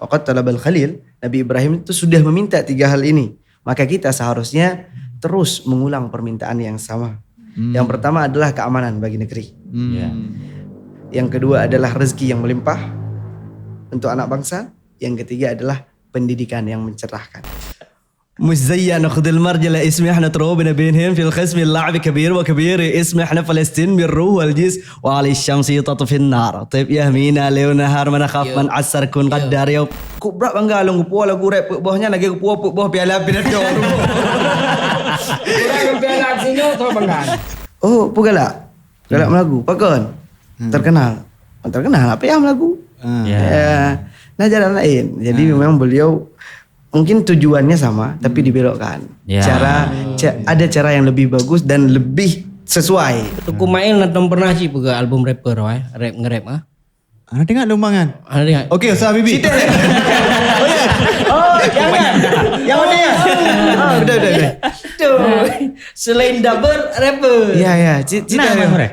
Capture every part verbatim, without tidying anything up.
Faqad talabal khalil, Nabi Ibrahim itu sudah meminta tiga hal ini. Maka kita seharusnya terus mengulang permintaan yang sama. Yang pertama adalah keamanan bagi negeri. Ya. Yang kedua adalah rezeki yang melimpah untuk anak bangsa. Yang ketiga adalah pendidikan yang mencerahkan. Muzayyan khudil marjala ismi ahna turubina binhim fil khismi la'bi kabir wa kabir ismi ahna Palestin bir ruh wal jis wa alis syamsi tatfin nar. Tib yahmina leu nahar mana khaf man asar kun qaddar yau. Kuk brat bangga lôn kupuo lagu rap peuet boh nyan lagi kupuo peuet boh piala pidato. Orang piala sini tu bangga. Oh, peue galak? Galak melagu. Pakon? Terkenal. Terkenal apa yang melagu? Ya. Ya. Nah, jalan lain. Jadi memang beliau mungkin tujuannya sama tapi dibelokkan. Ya. Cara ca- ada cara yang lebih bagus dan lebih sesuai. Teungku Mail na tom pernah cit peugah album rapper eh, rap nge-rap ah. Ana tengok lumbangan. Ada dengar? Okey, Ustaz Habibi. Oh, jangan. Yang mana ya? Ah, udah, udah, udah. Tu. Selain dubber, rapper. Ya, ya. Cita, Nah, Mas Murad.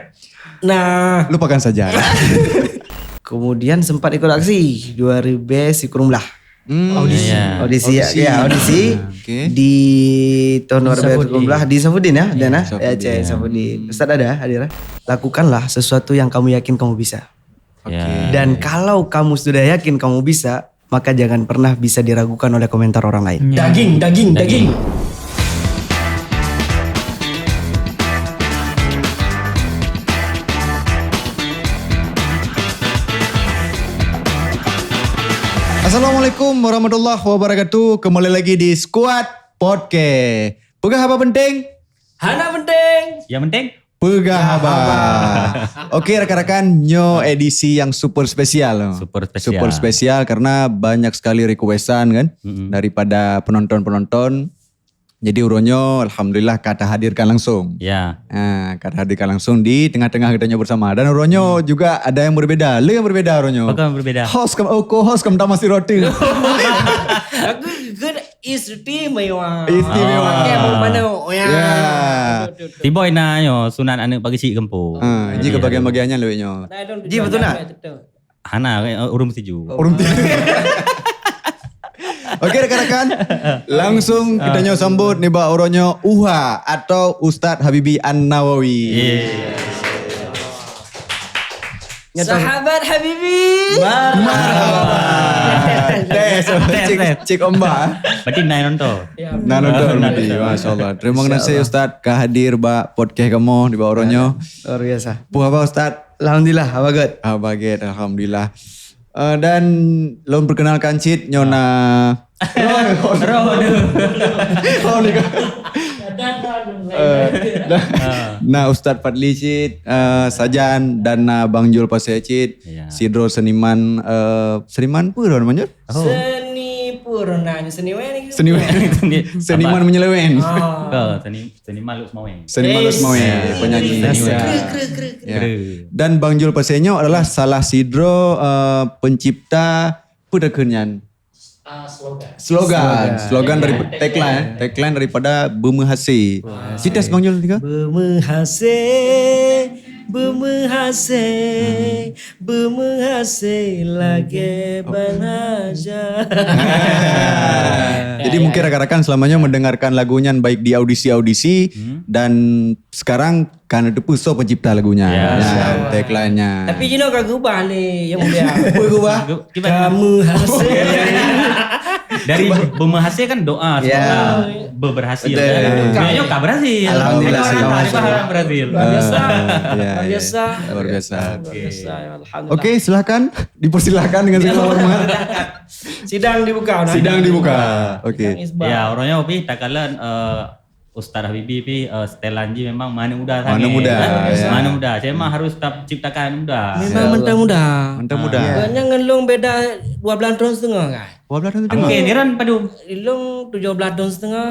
Nah, Lupakan saja. Kemudian sempat ikut aksi dua ribu sikureueng belas. Hmm. Audisi. Audisi, ya, Audisi. Ya, audisi Oke. di tahun dua ribu delapan belas di Safudin ya, Dan ya, Safudin. Ya, Cik Safudin. Ustaz ada hadir? Lakukanlah sesuatu yang kamu yakin kamu bisa. Ya. Dan kalau kamu sudah yakin kamu bisa, maka jangan pernah bisa diragukan oleh komentar orang lain. daging, daging, daging. Assalamualaikum warahmatullahi wabarakatuh. Kembali lagi di Squad Podcast. Peugah haba penting? Hana penting. Yang penting Peugah haba. Okey rakan-rakan, nyoe edisi yang super spesial. Super spesial. Super spesial karena banyak sekali requestan kan Mm-mm. daripada penonton-penonton. Jadi uroe nyoe alhamdulillah ka tahadirkan langsung. Ya. Ha, ka tahadirkan langsung di tengah-tengah kita nyoe bersama. Dan uroe nyoe juga ada yang berbeda. Le yang berbeda uroe nyoe. Apa yang berbeda? Host ke, oh, co-host ke pertama si Roti. Aku good istimewa. Istimewa. Pakai mana? Oh ya. Ya. Tiboy na nyoe sunat aneuk pagi sik gempo. Ha, ji ke bagian-bagiannya lewat nyoe. Ji betul nak? Hana eh, urung setuju. Urung tiga. Okey rakan-rakan, langsung kita nyoe sambut nibak uroe nyoe Uha atau Ustaz Habibi An-Nawawi. Sahabat Habibi. Tes, cik, cik Omba. Berarti nai nonton. Nah, nonton berarti. Masya Allah. Terima kasih Ustaz ka hadir bak podcast kamu di bawah uroe nyoe. Luar biasa. Puh apa Ustaz? Alhamdulillah, haba gét. Ah, baget, alhamdulillah. Uh, dan lôn perkenalkan cit nyoe na Roh tu. Oh, ni kan. Eh, nah, Ustaz Fadli cit, uh, Sajan dan na Bang Jul Pasé cit. Ya. Sidro seniman, uh, seniman apa dah namanya? Seni purna, seni weh ni. Seniman. Seniman menyeleweng. Ah. Ke seni seni makhluk semaweng. Seniman Lus Mawe, penyanyi. Seniman. Ya. Dan Bang Jul Pasé nyoe adalah salah sidro uh, pencipta apa dah keunyan? Ah, slogan. Slogan, slogan dari tagline, tagline daripada Bumeuhasé. Cita Bang Jul tiga? Bumeuhasé, bumeuhasé, bumeuhasé lagèe ban haja. Jadi mungkin rakan-rakan selamanya mendengarkan lagu nyan baik di audisi-audisi dan sekarang kan itu pun so pencipta lagunya. Ya. Ya, tagline-nya. Tapi you know ka gubah ni yang mulia. Apa gubah? Kiban Kamu hasil. Dari berhasil kan doa Ya. semoga berhasil. Betul. Kan? Doanya ka berhasil. Alhamdulillah, Orang segala tak macam. Paham berhasil. Luar biasa. Ya, Luar ya. biasa. Luar biasa. Luar biasa. Alhamdulillah. Oke, silakan. Dipersilakan dengan segala hormat. Sidang dibuka. Sidang dibuka. Oke. Sidang isbat. Ya, orangnya tapi tak kala eh, Ustaz Habibi pi eh, setelan ji memang mana muda Mana muda, ya. Mana muda. Saya memang harus tetap ciptakan muda. Memang mentang muda. Mentang muda. Banyak ngelong beda dua belas tahun setengah kan? Dua belas tahun Oke, niran padu. Ilong tujuh belas tahun setengah.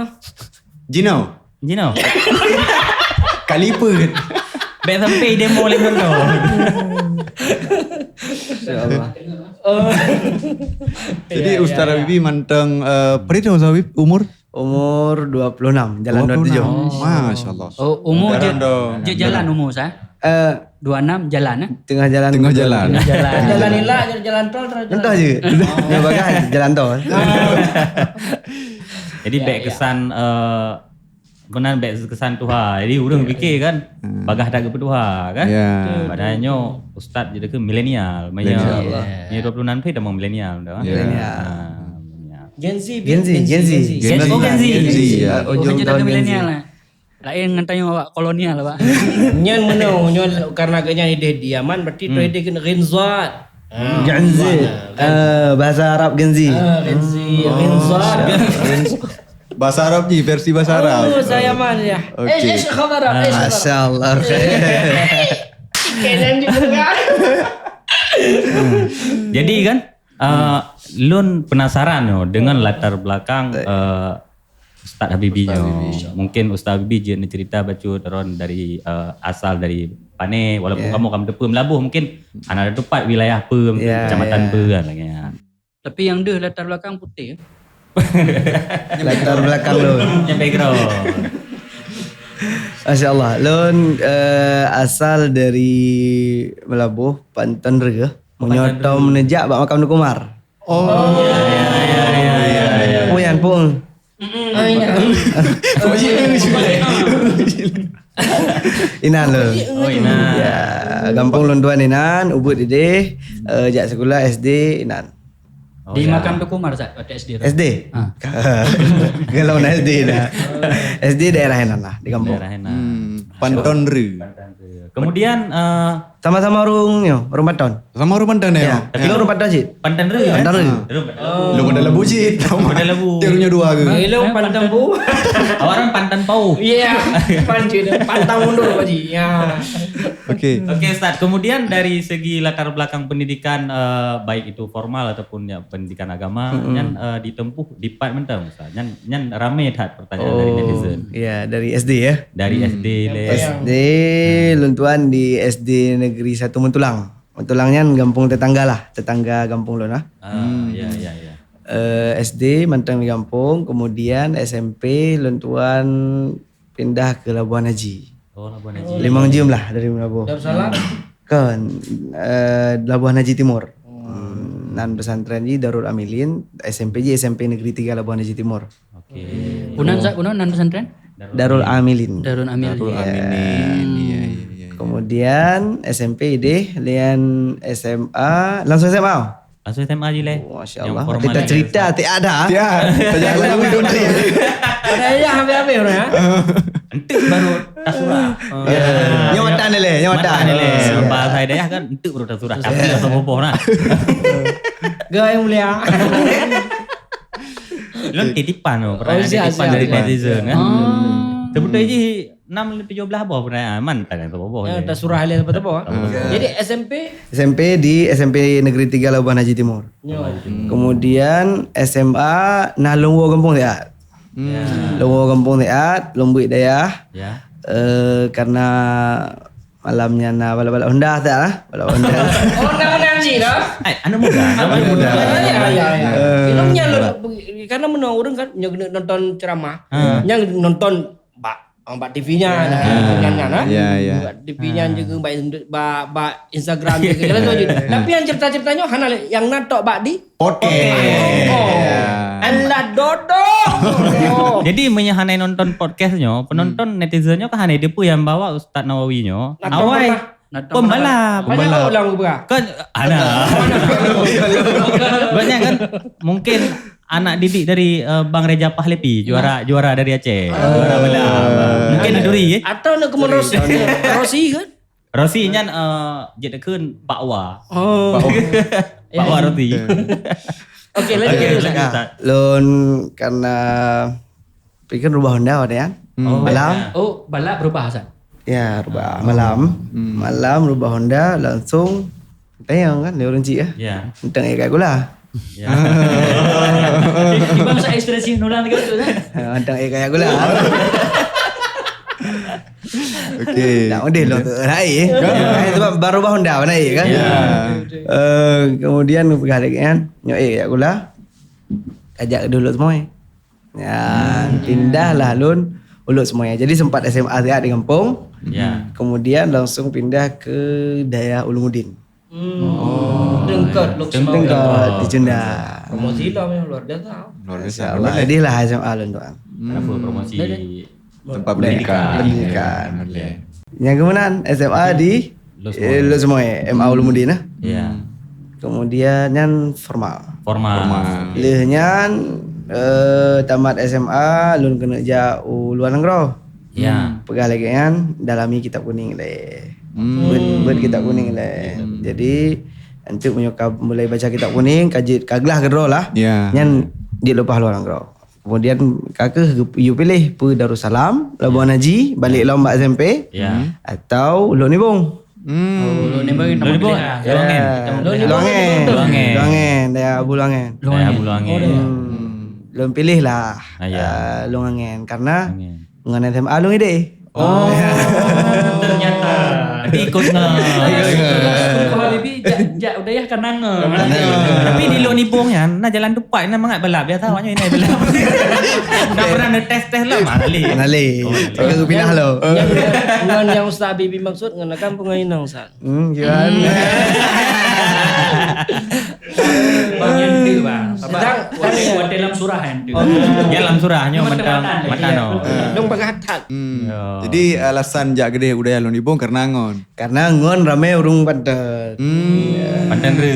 Jino. Jino. Kali apa? Baik sampai demo lain contoh. Insya Allah. Jadi Ustaz Habibi manteng uh, berapa tahun Ustaz Habib umur? Umur dua puluh enam, jalan dua puluh tujuh. Masya Allah. Oh, umur je, Jarang dong. je jalan umur saya. Eh, dua enam jalan, eh? Tengah jalan. Tengah jalan. Tengah jalan. Jalan nila, jalan tol, terus jalan. Contoh je. Ya, bagus, jalan tol. Jadi, ya, bèk kesan, eh, beuna bèk kesan tuha. Jadi, ureueng pikir kan, bagah that geupeutuha kan? Ya. Padahai nyoe ustaz jadi ke milenial. Milenial. Meunyoe dua puluh enam pih tamong milenial dah. Ya. Milenial. Ah, milenial. Gen Z, Gen Z, Gen Z, Gen Z. Gen Z. Oh, Gen Z. Gen Z, ya. Ujung tahun Gen Z. Milenial lah. Laén ngon tanyoe awak kolonial, Pak. Nyan meunoe, nyoe karena geuhnyan idéh di Yaman, berarti tu idéh keuneuk Gen Z. Ah, Gen Z. Gen Z. Eh, bahasa Arab Gen Z. Ah, Gen Z, Gen Z. Bahasa Arab ni, versi bahasa Arab. Oh, saya Yaman ya. Okey. Eh, eh, khabar, eh, khabar. Masya Allah. Kayaknya juga. Jadi kan, eh, lôn penasaran nyoe dengan latar belakang, eh, Ustaz Habibie nyoe. Mungkin Ustaz Habibie jeuet neucerita bacut ron dari, eh, asal dari pane, walaupun kamoe ka meuteupeu Meulaboh, mungkin hana teupat wilayah peue, kecamatan peue kan, lagèe nyan. Tapi nyang deuh latar belakang putéh. Latar belakang lôn. Nyang background. Masya Allah, lôn, eh, asal dari Meulaboh, Panton Reu. Meunyoe tom neujak bak makam Teungku Umar. Oh. Pun yan, pun. Oh, iya. Inan lôn. Oh, inan. Ya, gampông lôn tuan inan, ubit idéh, eh, jak sekolah S D inan. Oh, di makam Teungku Umar, Ustaz, waktu S D tu? S D? Ha. Kalau na S D dah. S D daerah inan lah, di gampông. Daerah inan. Hmm, Panton Reu. Kemudian, eh, sama-sama ureueng nyoe, ureueng Panton. Sama ureueng Panton ya? Ya. Tapi lôn ureueng Panton cit. Panton Reu, ya? Panton Reu. Reu Panton Reu. Lôn Panton Labu cit. Panton Labu. Tiap dunia dua ke? Ilong Panton Bu. Awak orang Panton Pau. Iya. Panton, Panton mundur, Pak Ji. Ya. Okey. Okey, Ustaz. Kemudian dari segi latar belakang pendidikan, eh, baik itu formal ataupun ya pendidikan agama, nyan, eh, ditempuh di pat mantong, Ustaz. Nyan, nyan ramé that pertanyaan dari netizen. Oh, ya, dari S D ya? Dari S D lé. S D, lôn tuan di S D Negeri Satu Muntulang. Muntulang nyan gampông tetangga lah, tetangga gampông lôn lah. Ah, ya, ya, ya. Eh, S D mantong di gampông, kemudian S M P lôn tuan pindah ke Labuhan Haji. Oh, Labuhan Haji. Limong jeuem lah dari Meulaboh. Darussalam? Kon, eh, Labuhan Haji Timur. Hmm, nan pesantren ji Darul Amilin, S M P ji S M P Negeri Tiga Labuhan Haji Timur. Okey. Punan, Ustaz, punan nan pesantren? Darul Amilin. Darul Amilin. Darul Amilin. Iya, iya, iya, iya. Kemudian S M P idéh, lian S M A, langsung S M A. Langsung S M A ji lé. Oh, Masya Allah. Kita cerita, tak ada. Ya, tak ada. Padahai habis-habis orang, ya. Enteuk baru tasurah. Ya. Nyoe mata ni lé, nyoe mata. Mata ni lé. Bahasa dayah kan, enteuk baru tasurah. Tapi rasa boboh nah. Gaya mulia. Lôn titipan tu, pernah ada titipan dari netizen kan. Sebetul ji enam tujuh belas boh pernah, ah, man tak ada boh. Ya, tasurah lé apa-apa. Jadi S M P? S M P di S M P Negeri Tiga Labuhan Haji Timur. Kemudian S M A nah lôn woe gampông siat. Lôn woe gampông siat, lôn buet dayah. Ya. Eh, karena malam nyan na balap-balap Honda siat lah, balap Honda. Oh, Honda, Honda Haji dah? Eh, anak muda. Anak muda. Ya, ya, ya. Ilong nyan lôn, karena meunoe ureueng kan, nyoe keuneuk nonton ceramah. Nyan nonton bak, bak T V nyan, nyan, nyan, ah. Ya, ya. Bak T V nyan juga, bak, bak, bak Instagram juga. Jalan tu je. Tapi yang cerita-cerita nyoe hana lé, yang na tok bak di podcast. Oh. Ya. Alah dodok. Jadi meunyoe hana nonton podcast nyoe, penonton netizen nyoe kan hana teupeue yang bawa Ustaz Nawawi nyoe. Awai. Pembalap. Pembalap. Banyak orang berah. Kan ada. Banyak kan? Mungkin anak didik dari, eh, Bang Reja Pahlepi, juara, juara dari Aceh. Juara balap. Mungkin duri, eh? Atau nak ke Rosi? Rosi kan? Rosi nyan, eh, jeuet kheun Pak Wa. Oh. Pak Wa Rosi. Okey, lanjut, lanjut, Ustaz. Lôn karena pikir rubah Honda awak nyan. Oh, malam. Oh, balap berubah, Ustaz? Ya, rubah. Malam. Malam rubah Honda langsung tayang kan, dia orang cik ya. Ya. Tentang air kat gula. Ya. Tiba masa ekspresi Nulan ke tu kan? Ha, tentang air kat gula. Okey. Tak udeh lo tu rai. Kan? Eh, sebab baru bahu dah naik kan? Ya. Eh, kemudian peugah lagi kan, nyoe air kat gula. Ajak dulu semua. Ya, pindahlah lôn Uluk Semuai. Jadi sempat S M A siat di kampung. Ya. Kemudian langsung pindah ke dayah Ulumuddin. Hmm. Deungkot Lhokseumawe. Deungkot di Cunda. Promosi lah memang luar biasa. Luar biasa. Insya Allah. Jadilah S M A lôn tuan. Kenapa promosi? Tempat pendidikan. Pendidikan. Boleh. Yang kemudian S M A di Lhokseumawe. eh, Lhokseumawe, M A Ulumuddin eh. Ya. Kemudian nyan formal. Formal. Lheuh nyan eh, tamat S M A lôn keuneuk jak u luar nanggroe. Ya. Peugah lagèe nyan, dalami kitab kuning lé. Beuet, beuet kitab kuning lé. Jadi untuk meunyoe ka mulai baca kitab kuning, ka jeuet ka glah keudroe lah. Ya. Nyan jeuet leupah luar nanggroe. Kemudian ka keuh yue piléh peu Darussalam, Labuan Haji, balek lom bak S M P, Ya. atau Lhokseumawe. Hmm. Lôn ni bagi nama Lôn ni pilih bang, ah. Lôn Angèn. Lhokseumawe. Lhokseumawe. Lhokseumawe, dayah Abu Lhokseumawe. Dayah Abu Lhokseumawe. Hmm. Lôn piléh lah Ah, ya. eh, Lhokseumawe Angèn karena Angèn. ngon S M A lôn idéh. Oh. Ternyata. Tapi ikut ngon. Kau Habibie jak jak dayah kan nangèn. Tapi di Lhokseumawe nyan na jalan tepat na mangat balap biasa awaknyan naik balap. Dah pernah na tes-tes lah mah kali. Nalé. Ka pindah lo. Ngon yang Ustaz Habibie maksud ngon akan pengainang Ustaz. Hmm, gimana? Bang yang tu bang. Sedang watèe watèe lam surah yang tu. Ya lam surah nyoe mantang mata no. Dong bagah that. Hmm. Ya. Jadi alasan jak keudéh u dayah Lhokseumawe karena ngon. Karena ngon ramé ureueng Banten. Hmm. Pantan Re.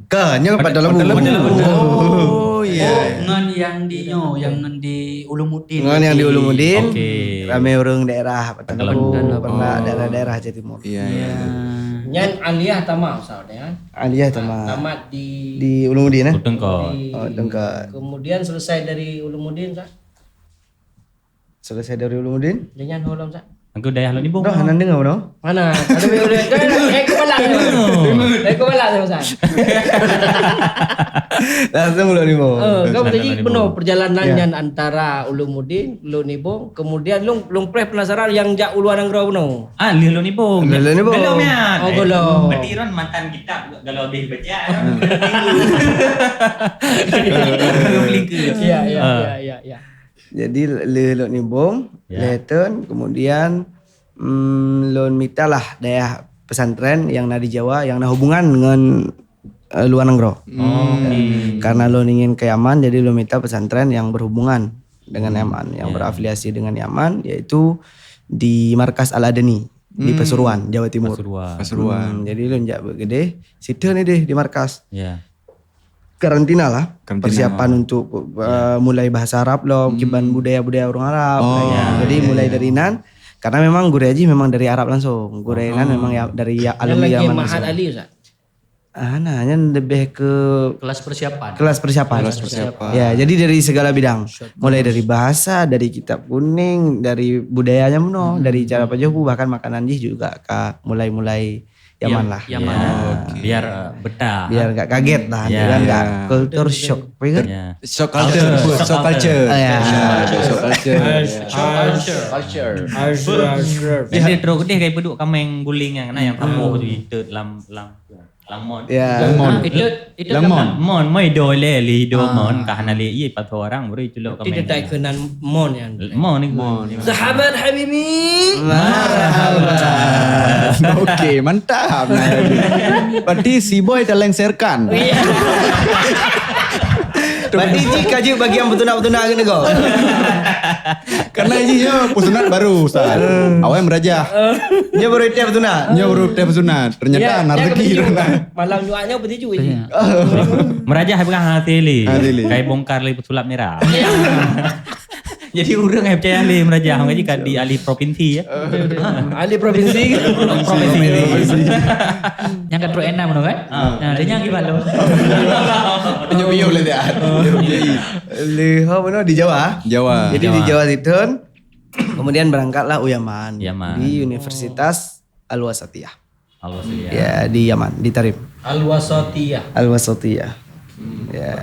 Ka, nyoe Banten Labu. Oh iya. Ngon yang di nyo, yang ngon di Ulumuddin. Ngon yang di Ulumuddin. Oke. Ramé ureueng daerah Banten Labu, Banten Labu. Pernah daerah-daerah Jawa Timur. Iya, iya. Nyan aliyah tamat Ustaz ya. Aliyah tamat. Tamat di Di Ulumuddin eh? Uteng kau. di- Oh, Tengka. Kemudian selesai dari Ulumuddin Ustaz. Selesai dari Ulumuddin? Dengan ho lom Ustaz. Aku dayah Lhokseumawe. Dah, hana dengar dah. Mana? Ada boleh boleh. Kan eh kepala. Eh kepala tu Ustaz. Langsung Lhokseumawe. Eh, kau tadi Lhokseumawe. Penuh perjalanan Ya. nyan antara Ulumuddin, Lhokseumawe, kemudian lôn lôn preh penasaran yang jak u luar nanggroe Penuh. Ah, Lhokseumawe. Lhokseumawe. Belum ya. Oh, belum. Berarti Ron mantan kitab kalau habis baca. Iya, iya, Ah. iya, iya, iya. Jadi le Lok Nibong, Ya. Leton, kemudian mm, lôn mitalah dayah pesantren yang na di Jawa yang na hubungan ngon eh, luar nanggroe. Oke. Karena lôn ingin ke Yaman, jadi lôn mita pesantren yang berhubungan dengan Yaman, yang Ya. berafiliasi dengan Yaman, yaitu di Markas Al-Adani di Hmm. Pasuruan, Jawa Timur. Pasuruan. Pasuruan. Hmm, jadi lôn jak beugedeh situ ni deh di markas. Ya. Karantina lah. Karantina. Persiapan untuk uh, mulai bahasa Arab lom, kiban budaya-budaya orang Arab. Oh. Ya, jadi mulai dari nan, karena memang gurèe jih memang dari Arab langsung. Gurèe nan memang ya, dari ya, Yang alumni lagi Yaman Mahat langsung. Ali Ustaz. Ah, nah, nyan lebih ke Kelas persiapan. Kelas persiapan. Kelas persiapan. Ya, jadi dari segala bidang. Mulai dari bahasa, dari kitab kuning, dari budayanya menoh, dari cara pajoh bu, bahkan makanan jih juga ka mulai-mulai Yaman lah. Yaman. Biar eh, betah. Biar gak kaget lah, Ya. kan gak Ya. culture shock. Apa itu? Ya. Shock culture. Shock culture. Ah, ya. Shock culture. Culture. Culture. Jadi terus deh kayak beduk kameng guling yang kena yang kampung tu itu lam lam lam mon. Ya. Lam mon. Itu itu Lam mon. Mon, mon ido le, le ido mon ka hana le, iya pat orang baru itu lok Tidak kameng. tak kenal mon yang. Mon ni. Mon. Sahabat Habibi. Okey, mantap. Berarti si boy terlengserkan. Berarti jih ka jeuet bagian betunak-betunak ke nego. Karena ini nyo pesunat baru Ustaz. Awai merajah. Dia baru tiap betunak. Nyo baru tiap pesunat. Ternyata Ya, anak ya, rezeki kebetulan. Ustaz. Malam Jumatnya betul juga. Merajah bukan hati li. Hati li. Kai bongkar li pesulap merah. Jadi orang yang percaya li merajah ngaji kan di ahli provinsi ya. Ahli provinsi. Provinsi. Yang kan truk enam tu kan? Nah, dia yang gimana? Penyok-penyok boleh dia. Leuh apa nama di Jawa. Jawa. Jadi di Jawa situ. Kemudian berangkatlah u Yaman. Yaman. Di Universitas Al-Wasatiyah. Allah sih ya. Ya, di Yaman, di Tarim. Al-Wasatiyah. Al-Wasatiyah. Ya.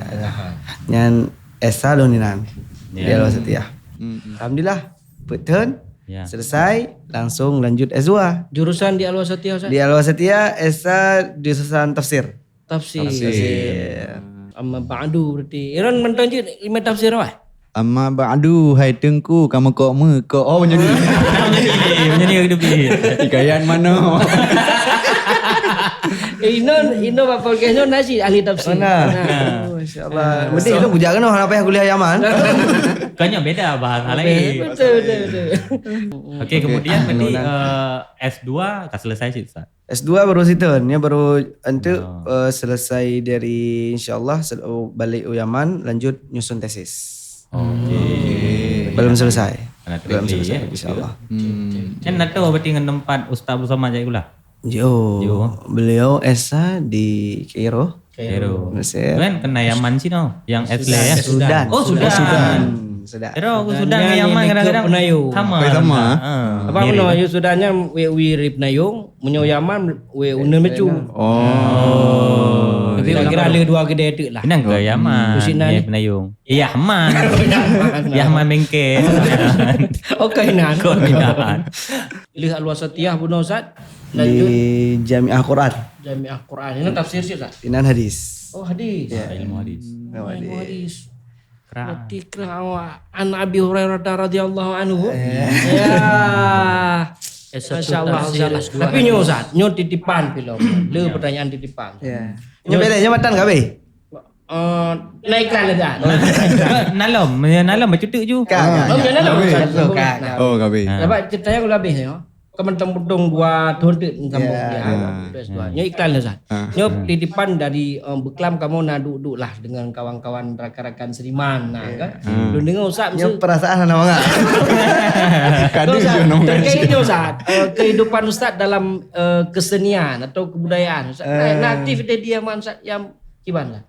Nyan S satu lôn inan di Ya. Al-Wasatiyah. Alhamdulillah, peuet thon Ya. selesai, langsung lanjut S dua. Jurusan di Al-Wasatiyah Ustaz? Di Al-Wasatiyah S satu jurusan tafsir. Tafsir. Ya. Amma ba'du berarti. Iran mentang je ilmu tafsir apa? Amma ba'du, hai Teungku, kamoe kok meukok. Oh, meunyoe ni. Meunyoe ni, meunyoe ni. Hikayat manoe. Eh, inoe, inoe bak podcast nyoe na cit ahli tafsir. Oh, na. Nah. Oh, masya Allah. Mesti so, lu bujak keunoe, hana payah kuliah Yaman. Kan nyoe beda bahasa lain. Betul, betul, betul. Okey, okey, kemudian berarti, eh, S dua ka selesai cit, Ustaz? S dua baru siton, ya, baru untuk, eh, selesai dari, insya Allah, sel-, oh, balik u Yaman, lanjut nyusun tesis. Okey. Belum selesai. Belum selesai, ya, insya Allah. Hmm. Kan na tho berarti ngon tempat Ustaz Abdul Samad jak kuliah? Yo, beliau S A di Kairo, Kairo. Mesir. Kan kena Yaman sinoe, yang S leh, ya? Sudan. Oh, Sudan. Sudan. Sudan. Kira aku Sudan dengan Yaman kadang-kadang sama. Oh, sama. Ha, apa mirip. Apa Sudan nyan we, we rip nayong, meunyoe Yaman we uneun meucu. Oh. Tapi kira-kira le dua keudè teuk lah. Nang ke Yaman, Yaman. Yaman. Yaman bengkel. Okey, nan. Kok nan. Lheueh Al-Wasatiyah bunoe, Ustaz? Lanjut. Di Jamiah Quran. Jamiah Quran. Ini tafsir sih, Ustaz? Inan hadis. Oh, hadis. Ya. Ilmu hadis. Ilmu hadis. Ilmu hadis. Berarti kira awak an Abi Hurairah radhiyallahu anhu. Ya. Masya Allah, masya Allah. Tapi nyoe, Ustaz, nyoe titipan film. Le pertanyaan titipan. Ya. Nyoe beda, nyoe matan kah, Beh? Eh, na iklan lagak. Nalom, ya, nalom bacutuk ju. Ka, ka, ka. Oh, ka, ka. Sebab ceritanya udah habis, ya. Kementang budong dua thon teuk sambung, ya. Nyoe iklan lah, Ustaz. Nyoe titipan dari, eh, beuklam kamoe na duek-duek lah dengan kawan-kawan rakan-rakan seniman, nah, kan. Lôn deungoe Ustaz nyoe mesti perasaan hana mangat. Kadang Ustaz, terkait nyoe Ustaz, eh, kehidupan Ustaz dalam, eh, kesenian atau kebudayaan Ustaz. Nah, nah, aktif di Yaman Ustaz, yang kiban lah.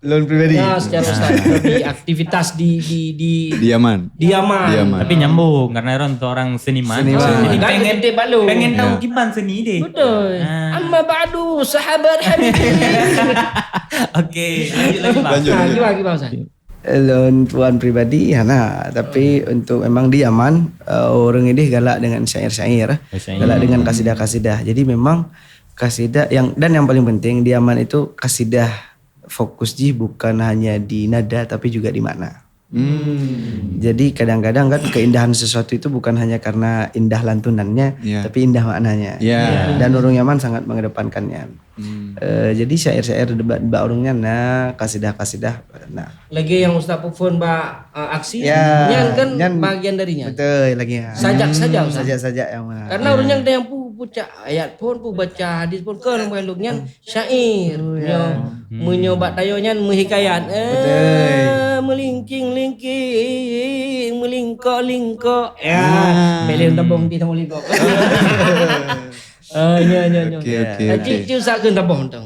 Lôn pribadi. Ya, secara Ustaz, tapi aktivitas di, di, di, di Yaman. Di Yaman. Tapi nyambung, karena Aaron seorang seniman. Seniman. Jadi pengen, pengen tahu kiban seni deh. Betul. Amma ba'du, sahabat Habib. Okey, lanjut lagi, Bang. Lanjut, lanjut. Lagi, Bang, Ustaz. Lôn tuan pribadi, hana. Tapi untuk memang di Yaman, eh, ureuëng ideh galak dengan syair-syair, galak dengan kasidah-kasidah. Jadi memang kasidah yang, dan yang paling penting di Yaman itu kasidah fokus jih bukan hanya di nada tapi juga di makna. Jadi kadang-kadang kan keindahan sesuatu itu bukan hanya karena indah lantunannya, tapi indah maknanya. Dan ureuëng Yaman sangat mengedepankannya. Eh, jadi syair-syair debat bak ureuëng nyan na, kasidah-kasidah na. Lagi yang Ustaz peuphon bak, eh, aksi, nyan kan nyan bagian dari nyan. Betul, lagi. Sajak-sajak, Ustaz. Sajak-sajak yang mana. Karena ureuëng nyan ada yang pu-, pucak ayat pun, pu baca hadis pun, kan bukan luk nyan. Syair. Oh, ya. Meunyoe bak tanyoe nyan meuhikayat. Eh, meulingking-lingking, meulingkok-lingkok. Ya, bèk lé tabong pih tabong lingkok. Ah, ya, ya, ya. Okey, okey, okey. Cik, cik usah keu tabong tu.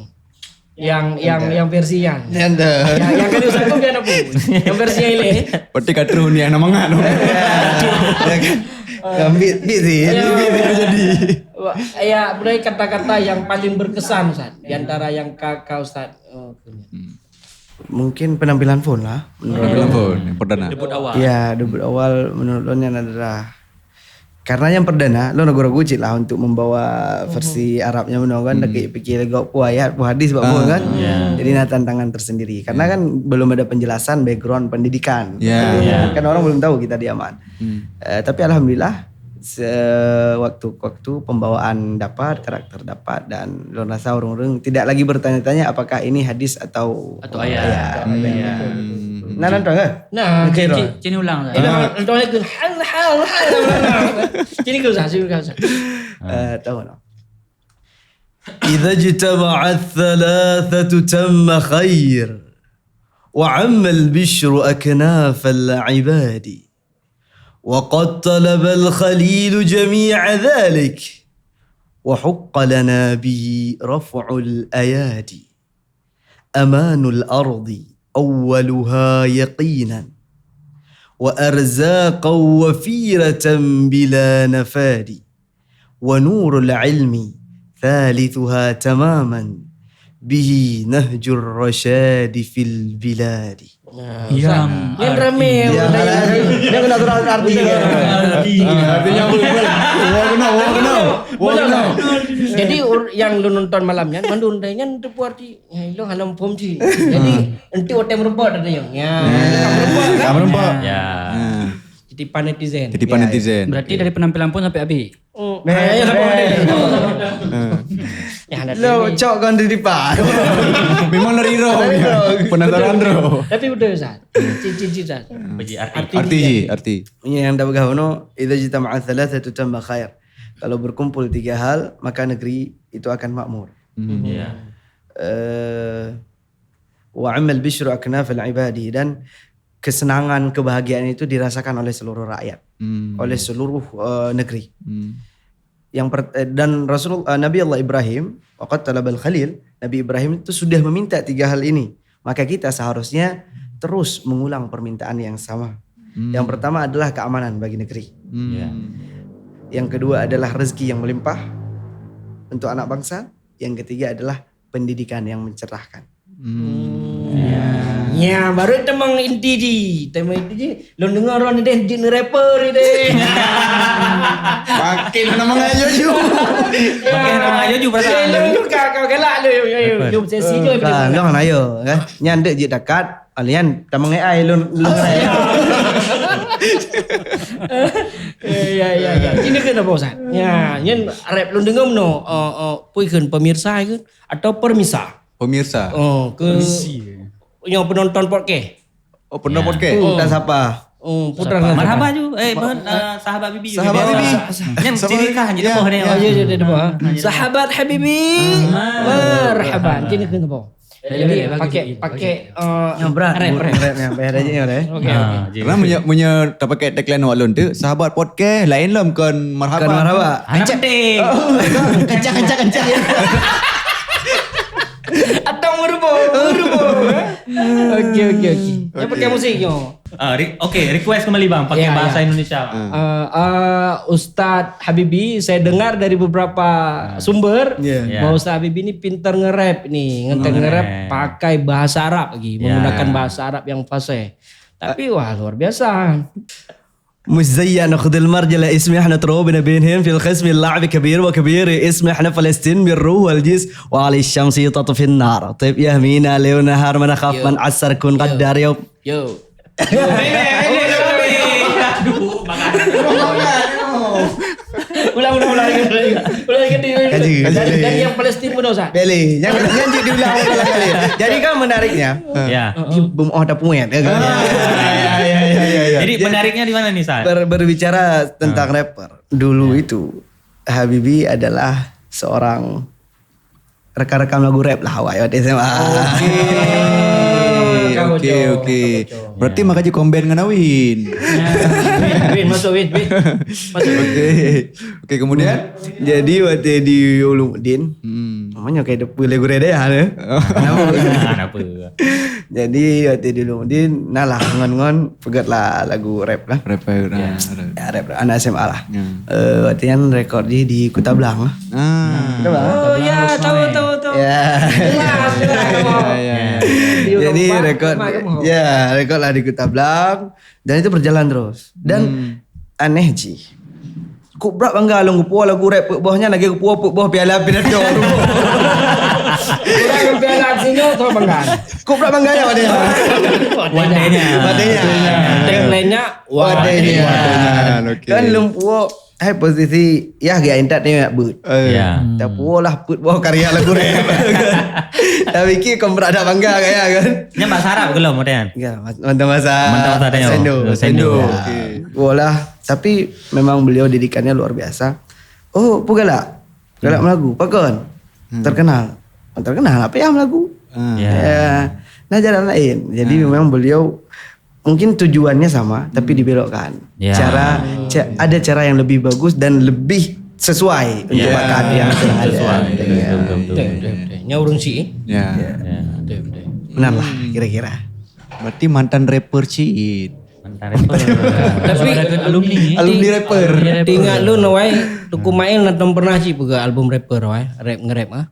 Yang, yang, yang versi yang. Yang, yang kali usah keu biar apa? Yang versi yang ini. Berarti ka terus ni anak mangat tu. Ya kan? Yang beat, beat sih. Ya. Beat, beat jadi. Wah, ya, mulai kata-kata yang paling berkesan, Ustaz, di antara yang ka, ka Ustaz, oh, punya. Mungkin penampilan phon lah. Penampilan phon, yang perdana. Debut awal. Ya, debut awal menurut lôn nyan adalah, karena yang perdana, lôn ragu-ragu cit lah untuk membawa versi Arabnya meunoe kan, lagi pikir lagak pu ayat, pu hadis, bak phon kan. Jadi na tantangan tersendiri. Karena kan belum ada penjelasan background pendidikan. Ya. Kan orang belum tahu kita di Yaman. Eh, tapi alhamdulillah, sewaktu-waktu pembawaan dapat, karakter dapat, dan lôn rasa ureuëng-ureuëng tidak lagi bertanya-tanya apakah ini hadis atau ayat. Nah, nonton ke? Nah, cini ulang lah. Cini ke usah, cini ke usah. Eh, tahu no. إذا اجتمعت الثلاثة تم خير، وعم البشر أكناف العباد. وقد طلب الخليل جميع ذلك، وحق لنا به رفع الأيادي. أمان الأرض أولها يقينا، وأرزاقا وفيرة بلا نفاد، ونور العلم ثالثها تماما، bihi nahjur rasyadi fil biladi. Nah, Yang Ustaz, yang arti- ramai Yang, orang yang, yang kena surat arti. Arti. Ah, artinya apa? Wah, kena, wah, kena. Wah, kena. Jadi, ur-, yang lu nonton malam nyan, mandum dai nyan teupeue arti. Ya, ilong halam phom cit. Jadi, enti watèe meureumpok ada yang. Ya. Hmm. Ka meureumpok. Ya. Hmm. Titipan netizen. Titipan Ya, ya. netizen. Berarti Okey. dari penampilan pun sampai habis. Oh, Nah, ya, ya, ya, ya, ya. Ya, ada Lo ini. cok kan di depan. Memang dari roh. Dari roh. Penasaran roh. Tapi betul, Ustaz. Cit-cit, Ustaz. Bagi arti. Arti Arti dia. ji, arti. Ini yang dah peugah, no, idza ijtama'at thalathatu tamma khair. Kalau berkumpul tiga hal, maka negeri itu akan makmur. Hmm. Ya. Eh, wa ammal bisyru aknafal ibadi, dan kesenangan, kebahagiaan itu dirasakan oleh seluruh rakyat, Hmm. oleh seluruh, eh, negeri. Hmm. Yang per-, eh, dan Rasul, eh, Nabi Allah Ibrahim, wa qad talabal khalil, Nabi Ibrahim itu sudah meminta tiga hal ini. Maka kita seharusnya terus mengulang permintaan yang sama. Hmm. Yang pertama adalah keamanan bagi negeri. Hmm. Ya. Yang kedua adalah rezeki yang melimpah untuk anak bangsa. Yang ketiga adalah pendidikan yang mencerahkan. Hmm. Ya, baru tamong inti di. Tamong inti di. Lôn deungoe droeneuh deh jeuet rapper deh. Makin nama ngaya ju. Makin nama ngaya ju perasaan. Eh, lôn ju ka, ka galak lôn. Yo, yo, yo, sesi je. Ka, lôn ayo, kan? Nyan dek jeuet dakat. Alian tamong A I lôn, lôn rap. Eh, ya, ya, ya. Sini kena bosan. Ya, nyan rap lôn deungoe meunoe. Eh, eh, pui kheun pemirsa kheun atau permisa? Pemirsa. Oh, ke Permisi. Yang penonton podcast. Oh, pernah Ya. podcast. Oh, dah sapa? Oh, putra Sapa? dengan Marhaba siapa? ju. Eh, mohon, eh, sahabat Bibi. Sahabat Bibi. Yang Sahabat ciri Bibi. khas je, Ya, depan dia. ya. Oh, ya, ya, dia depan. Ah, ya. Sahabat Habibi. Ah. Marhaban. Jadi, Jadi, jadi, jadi, pakai, jadi, pakai, jadi. eh, Yang berat. rap, rap. Rap yang bayar aja ya, eh. Okey, Ah, okey. jadi. Karena punya, punya tak pakai tagline awak lôn tu, sahabat podcast lain lom kon marhaba. Kon marhaba. Anak penting. Kencang, kencang, kencang. Atau merubuh, merubuh. Okey, okey, okey. Yang Okey. pakai musik nyo. Ah, re-, okey, request kembali bang, pakai Ya, bahasa ya. Indonesia. Ah. Eh, eh, Ustaz Habibi, saya dengar dari beberapa Ah. sumber Ya. Ya. bahawa Ustaz Habibi ni pintar nge-rap ni, nge-rap Nge-rap. pakai bahasa Arab lagi, Ya. menggunakan bahasa Arab yang fasih. Tapi wah, luar biasa. Muzayyan khudil marjala ismi ahna turubina binhim fil khismi la'bi kabir wa kabir ismi ahna Palestin bir ruh wal jis wa ali syamsi tatfin nar. Tib yahmina leu nahar mana khaf Yo. man asar kun Yo. qaddar yaum. Yo. Aduh, makan. Ulang, ulang, ulang lagi, ulang lagi. Ulang lagi, ulang lagi. Kaji, kaji. Dari, dari yang Palestin pun, Ustaz. Beli. Yang, yang diulang, ulang kali. Jadi kan menariknya, Ya. di bum oh dah puet, ya kan? Ah, ya, ya, ya, ya, ya. Jadi, Jadi, menariknya di mana nih, Ustaz? ber-, berbicara tentang Ah. rapper. Dulu Ya. itu, Habibi adalah seorang rekam-rekam lagu rap lah awak waktu S M A. Okey. Kamu Okey, cok, okey. kamu cok. Berarti Ya. maka je combine dengan Awin. Ya. Win, Win, masuk Win, Win. Masuk. Okey. Okey, kemudian? Jadi waktu di Ulumuddin, Hmm. namanya kayak depan lagu rap dia, ya. Oh. Nama? Ah, kenapa? Jadi waktu di Ulumuddin, nah lah ngon-ngon peugöt lah lagu rap lah. Rapper, Ya. ah, rap. Ya, rap, rap. Anak S M A lah. Ya. Eh, waktu nyan rekod di, di Kuta Blang lah. Ah. Kuta Blang. Oh, ya, tahu, tahu, tahu. Ya. Jelas, jelas, tahu. Ya, ya, ya. Di Jadi Rumah, rekod, Rumah, Rumah. ya, rekod lah di Kuta Blang. Dan itu berjalan terus. Dan Hmm. aneh ji. Kok brat bangga lôn geupuwoe lagu rap peuet boh nyan lagèe geupuwoe peuet boh piala pidato. Orang piala singoh tu bangga. Kok brat bangga ya pada. Wadahnya. Wadahnya. Tagline-nya, Wadahnya. wadahnya. Okey. Kan lôn puwoe, hai posisi, yah gaya intat ni nak beut. Eh. Ya. Hmm. Tapi puwoe lah peuet boh karya lagu rap. Tapi ki kau brat dak bangga kaya kan. Nyan bahasa Arab ke lom, Wadahnya? Ya, mas-, mantap masa. Mantap masa tanya. Sendo. Sendo. Sendo. Ya. Okey. Puwoe lah. Tapi memang beliau didikannya luar biasa. Oh, peue galak? Galak Hmm. meulagu. Pakon? Hmm. Terkenal. Oh, terkenal apa yang meulagu? Hmm. Ya. Ya. Nah, jalan lain. Jadi Hmm. memang beliau mungkin tujuannya sama, tapi Hmm. dibelokkan. Ya. Cara, ca-, ada cara yang lebih bagus dan lebih sesuai untuk Ya. bakat yang sedang ada. Sesuai. Ya. Betul, betul, betul. Betul, betul, betul. Nyawa urung sih. Ya. Ya. Ya. Betul, betul. Benar lah, Hmm. kira-kira. Berarti mantan rapper cit. Mantan rapper. Tapi alumni, eh? Alumni rapper. Alumni rapper. Ingat lôn, wai, Teungku Mail na tom pernah cit peugah album rapper, wai. Rap nge-rap, ah.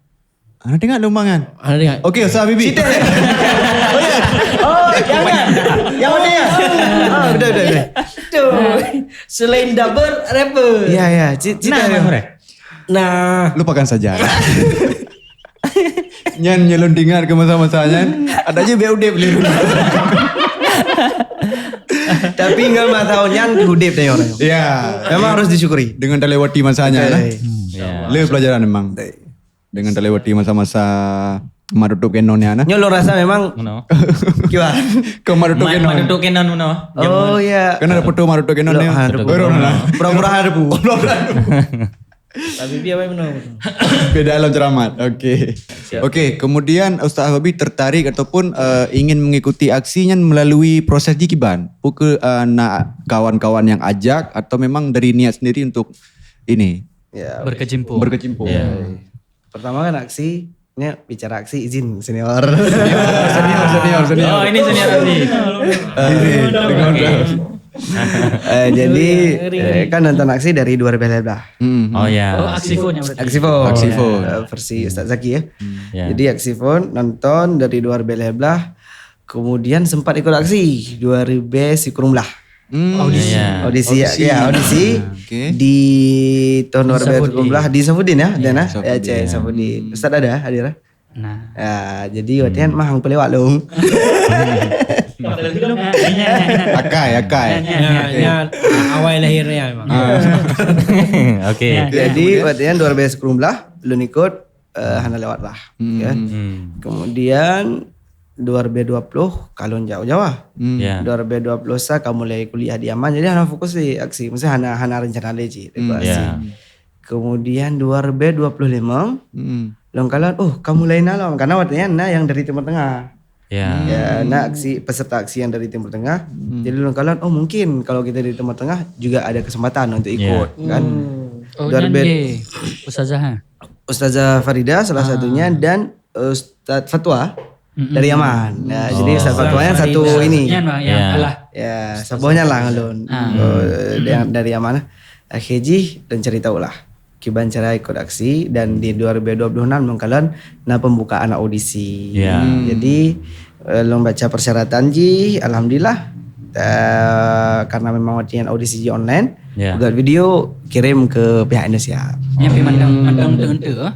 Hana teuingat lôn mangat. Hana teuingat. Okey, Ustaz Habibie. Sitai. Oh, ya. Oh, yang mana? Yang mana ya? Ah, betul, betul, betul. Itu. Selain dubber, rapper. Ya, ya. Ci-, ci-, nah, ya. Nah. Lupakan saja. Nyan nyelon ingat ke masa-masa nyan. Ada je biar udep ni. Tapi ngon masa nyan udep tayong. Ya. Memang harus disyukuri. Dengan terlewati masanya lah. Betul. Ya. Le pelajaran memang. Betul. Dengan terlewati masa-masa mak tutup kenon ya nah. Nyoe lôn rasa memang Mano? Kiwan. Kau mak tutup kenon. Mak tutup kenon mano? Oh ya. Kan ada foto mak tutup kenon ni. Ada foto. Baru mana? Pura-pura ada pu. Tapi biar baik benar. Beda alam ceramat. Okey. Okey, kemudian Ustaz Habib tertarik ataupun uh, ingin mengikuti aksinya melalui proses jikiban. Bukan uh, nak kawan-kawan yang ajak atau memang dari niat sendiri untuk ini. Ya. Berkecimpung. Berkecimpung. Ya. Pertama kan aksi, ni bicara aksi izin senior. Senior, senior, senior. Oh, ini senior aksi. Eh, jadi eh, kan nonton aksi dari dua ribu lima belas. Hmm. Oh ya. Oh, aksi phone yang berarti. Aksi phone. Aksi phone. Eh, versi Ustaz Zaki ya. Ya. Jadi aksi phone nonton dari dua ribu lima belas. Kemudian sempat ikut aksi dua ribu sikurung belah. Hmm. Audisi. Ya. Audisi, ya, audisi. Ya, audisi. Okey. Di tahun dua ribu dua belas di Safudin ya, dan ya, Safudin. Ya, Safudin. Ustaz ada hadir? Nah. Ya, jadi waktu hmm. Mahang pelewat long. Akai, akai. Ya, ya, ya. Awai lahirnya memang. Ah. Okey. Ya, ya. Jadi waktu dua ribu sikurung belah, lôn ikut uh, hana lewat lah. Hmm. Ya. Hmm. Kemudian dua ribu dua puluh kalon jauh-jauh. Hmm. Ya. dua ribu dua puluh sa ka mulai kuliah di Yaman. Jadi hana fokus di aksi. Mesti hana hana rencana lagi cik. Hmm. Aksi. Ya. Kemudian dua ribu dua puluh lima hmm. Long kalon, oh kamu lain alon. Karena waktunya na yang dari Timur Tengah. Ya. Ya, na aksi peserta aksi yang dari Timur Tengah. Hmm. Jadi long kalon, oh mungkin kalau kita di Timur Tengah juga ada kesempatan untuk ikut, ya. Kan? Hmm. Oh, dua ribu dua puluh. Ustazah. Ustazah Farida salah satunya dan Ustaz Fatwa dari Yaman. Ya, jadi Ustaz Fatwa yang satu ini. Yang, yang ya. Ya, sabohnya lah ngalun. Ah. Oh, yang dari Yaman. Akhir jih dan cerita ulah. Kiban cara ikut aksi dan di dua ribu dua puluh enam long kalon na pembukaan audisi. Ya. Hmm. Jadi eh, long baca persyaratan jih, alhamdulillah. Eh, karena memang waktu audisi jih online, ya. Buat video kirim ke pihak Indonesia. Nyampe mandang mandang untuk untuk.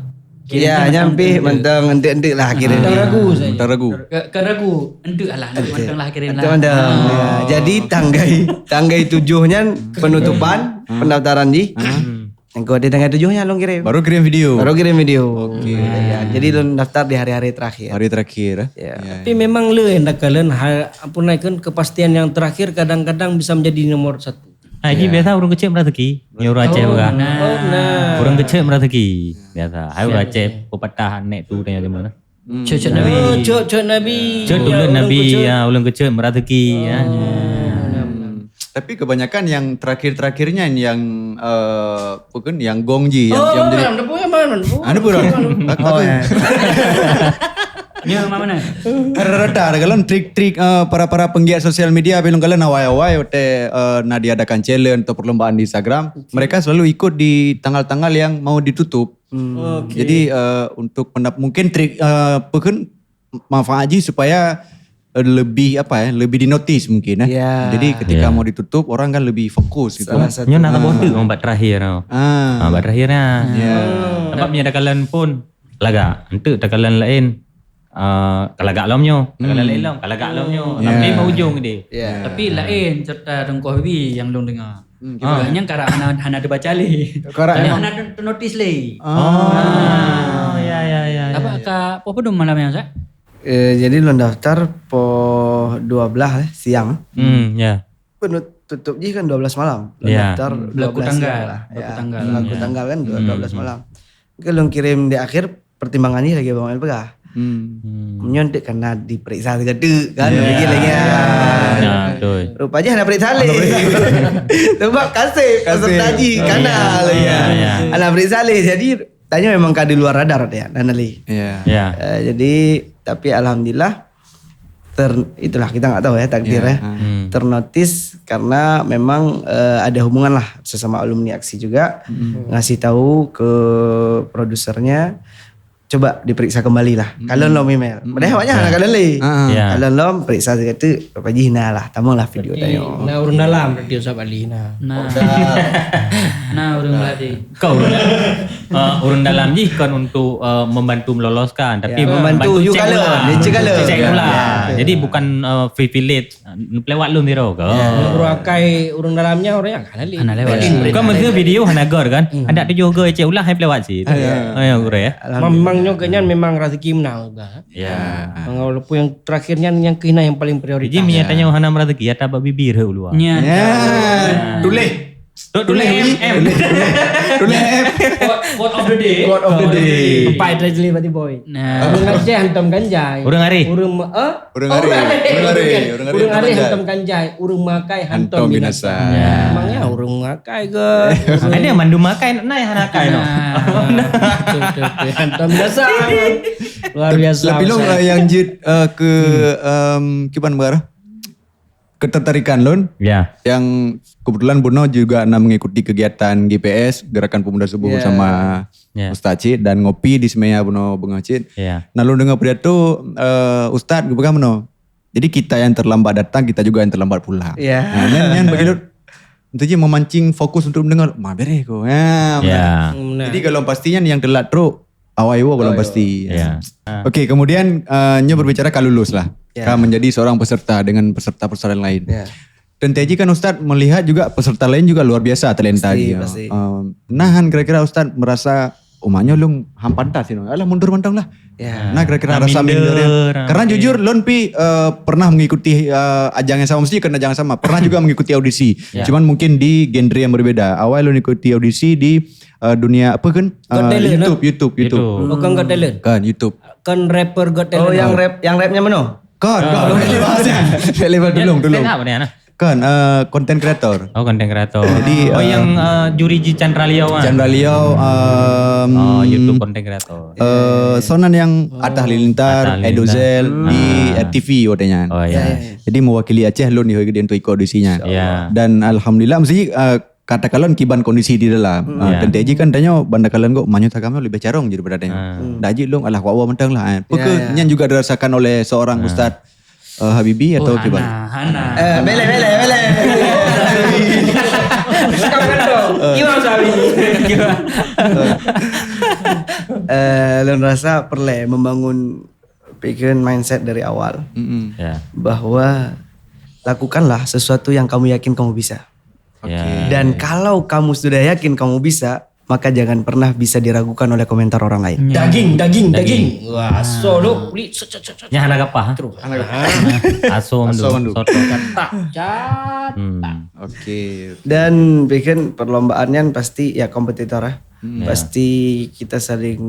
Ya, nyampe mandang untuk untuk lah kirim. Mandang ragu saja. Mandang ragu. Ke, ke ragu untuk lah, mandang lah kirim lah. Mandang. Ah. Ya, jadi tanggai tanggai tujuh nyan penutupan pendaftaran jih. Ah. Engkau ada tanggal tujuh nya long kirim. Baru kirim video. Baru kirim video. Okey. Ya, jadi long daftar di hari-hari terakhir. Hari terakhir. Ya. Ya. Tapi memang le yang takalon apa nak kan kepastian yang terakhir kadang-kadang bisa menjadi nomor satu. Ah, ini biasa orang kecil merataki. Ni orang Aceh orang. Nah. Orang kecil merataki. Biasa. Hai orang Aceh pepatah nek tu tanya di mana. Hmm. Cocok Nabi. Oh, cocok Nabi. Cocok ulun Nabi. Ya, ulun kecil merataki ya. Tapi kebanyakan yang terakhir-terakhirnya yang uh, bukan yang gong ji yang, oh, yang menjadi mana pun mana pun. Ada pun. Oh, ya. Nya mana? Rata-rata kalau trik-trik uh, para-para penggiat sosial media belum kalau nawai-awai hotel uh, na diadakan challenge atau perlombaan di Instagram, mereka selalu ikut di tanggal-tanggal yang mau ditutup. Hmm. Okey. Jadi uh, untuk pendap- mungkin trik uh, apa kan manfaat jih supaya uh, lebih apa ya lebih di notice mungkin eh. Ya. Jadi ketika mau ditutup orang kan lebih fokus gitu. Salah satu. Nyonya nak buat tu bak terakhir. Ah. Ah, bak terakhir nah. Ya. Nampak punya ada kalan pun lagak. Untuk takalan lain uh, kalagak lom nyo, takalan lain lom, kalagak lom nyo. Ya. Tapi mau ujung dia. Ya. Tapi lain cerita Tengku Habibie yang long dengar. Hmm, ah. Nyang karap hana hana dibaca lé. Karap hana hana ternotis lé. Ah. Ya ya ya. Apa ka apa pun malam yang Ustaz? Eh, jadi long daftar po dua belas eh, siang. Hmm, ya. Penutup jih kan dua belas malam. Long daftar dua belas tanggal. Siang lah. Berlaku tanggal kan dua belas malam. Kalau kirim di akhir pertimbangan ni lagi Abang Mail peugah. Hmm. Meunyoe dek kana diperiksa saja dek kan lagi lagi. Ya, betul. Rupa je nak periksa leh. Sebab kasih peserta ji kana lagi. Ya, ya. Anak periksa leh. Jadi tanya memang ka di luar radar dia dan leh. Ya. Ya. Uh, jadi tapi alhamdulillah ter, itulah kita nggak tahu ya takdir ya. Hmm. Ternotis karena memang uh, ada hubungan lah sesama alumni aksi juga ngasih tahu ke produsernya Cuba diperiksa kembali lah. Kalon lom email. Padahal awaknyan hana kalon lé. Ah. Ya. Kalon lom, periksa sikali tu, apa jih na lah. Tamong lah video tanyoe. Nah, ureueng dalam radio sahabat Ali nah. Nah. Nah, ureueng Melati. Kau, eh, ureueng dalam jih kon untuk, eh, membantu meloloskan, tapi membantu cek ulang. Cek ulang. Jadi bukan, eh, privilege. Ah, neupeuliwat lôn sidroe ka. Ya. Ureueng akai ureueng dalam nyan ureueng nyang hana lé. Hana lewat. Kan meusti video hana gor kan? Hmm. Adak tujoh go cek ulah hai peulewat sit. Ah, ya. Ah, ya, gurée, ya. Alhamdulillah. Memang nyoe geuhnyan memang rezeki meunan juga. Ya. Walaupun yang terakhir nyan yang keuh na yang paling prioritas. Jadi, meunyo tanyoe hana meurezeki, ata bak bibir he uluwa. Nya. Ya. Tuléh. Tuléh, tuléh, M, M. Tuléh, tuléh, M. Quote, quote of the day. Quote of the day. Pai Treasury Party Boy. Nah. Ureueng Aceh hantom ganjai. Ureueng Arif. Ureueng ma-, eh? Ureueng Arif. Ureueng Arif. Ureueng Arif hantom ganjai. Ureueng makai hantom binasa. Ya. Memangnya ureueng makai ke? Ada mandum makai, nak naik hana akai, no? Nah. Betul, betul, betul. Hantom binasa. Luar biasa. Tapi lôn, eh, nyang jeuet, eh, ke, em, kiban bara? Ketertarikan lôn. Ya. Yang kebetulan bunoe juga na mengikuti kegiatan G P S, Gerakan Pemuda Subuh, bersama Ustaz cit dan ngopi di Semeya bunoe beungoh cit. Ya. Na lôn deungoe pidato, eh, Ustaz geupeugah meunoe. Jadi kita yang terlambat datang, kita juga yang terlambat pulang. Ya. Nah, nyan, nyan bagi lôn, untuk je memancing fokus untuk mendengar, "Ma bereh ko." Ya, betul. Jadi kalau pastinya yang telat trok, awai wo belum pasti. Ya. Okey, kemudian, eh, nyoe berbicara ka lulus lah. Ya. Ka menjadi seorang peserta dengan peserta-peserta lain. Ya. Tentu je kan Ustaz melihat juga peserta lain juga luar biasa talenta dia. Pasti. Eh, nahan kira-kira Ustaz merasa, "Oh, maknyo lôn ham pantas sinoe. Alah, mundur mantong lah." Ya. Nah, kira-kira rasa minder, ya. Karena jujur, lôn pi, eh, pernah mengikuti, eh, ajang yang sama, mesti kan ajang yang sama. Pernah juga mengikuti audisi. Ya. Cuman mungkin di genre yang berbeda. Awai lôn ikuti audisi di, eh, dunia apa kan? Eh, Got Talent, YouTube, YouTube, YouTube. Oh, kon Got Talent. Kan, YouTube. Kan rapper Got Talent. Oh, yang rap, yang rapnya mana? Kan, kan. Level, tolong, tolong. Stand up ni, nah. Kan, eh, content creator. Oh, content creator. Jadi, oh, eh, yang, eh, juri ji Chandra Liau, ah? Chandra Liau, em, oh, YouTube content creator. Eh, sonan yang Atta Halilintar, Atta Halilintar. Edozel di, eh, T V watenya. Oh, ya. Jadi mewakili Aceh lôn di, di untuk ikut audisinya. Ya. Dan alhamdulillah, mesti, eh, katakanlah kiban kondisi di dalam. Ah, ya. Tentu je kan tanyoe banda kalon kok, manyo takamyo lebih carong jadi daripada tanyoe. Ah. Dak jeuet lôn alah wa-wa mantong lah, eh. Ya, ya. Nyan juga dirasakan oleh seorang ustaz, eh, Habibi atau kiban? Hana, hana. Eh, bele, bele, bele. Sekarang kan tu. Imam Syafi'i. Eh, lôn rasa perlu membangun pikiran mindset dari awal. Ya. Bahwa lakukanlah sesuatu yang kamu yakin kamu bisa. Oke. Ya. Dan kalau kamu sudah yakin kamu bisa, maka jangan pernah bisa diragukan oleh komentar orang lain. Ya. Daging, daging, daging. Wah, aso lu, kulit, set, set, set, set. Nya hana gapah, ha? Terus. Hana gapah. Aso mandu. Aso mandu. Soto. Catak, catak. Hmm. Oke. Dan bikin perlombaan kan pasti ya kompetitor ya. Hmm. Ya. Pasti kita saling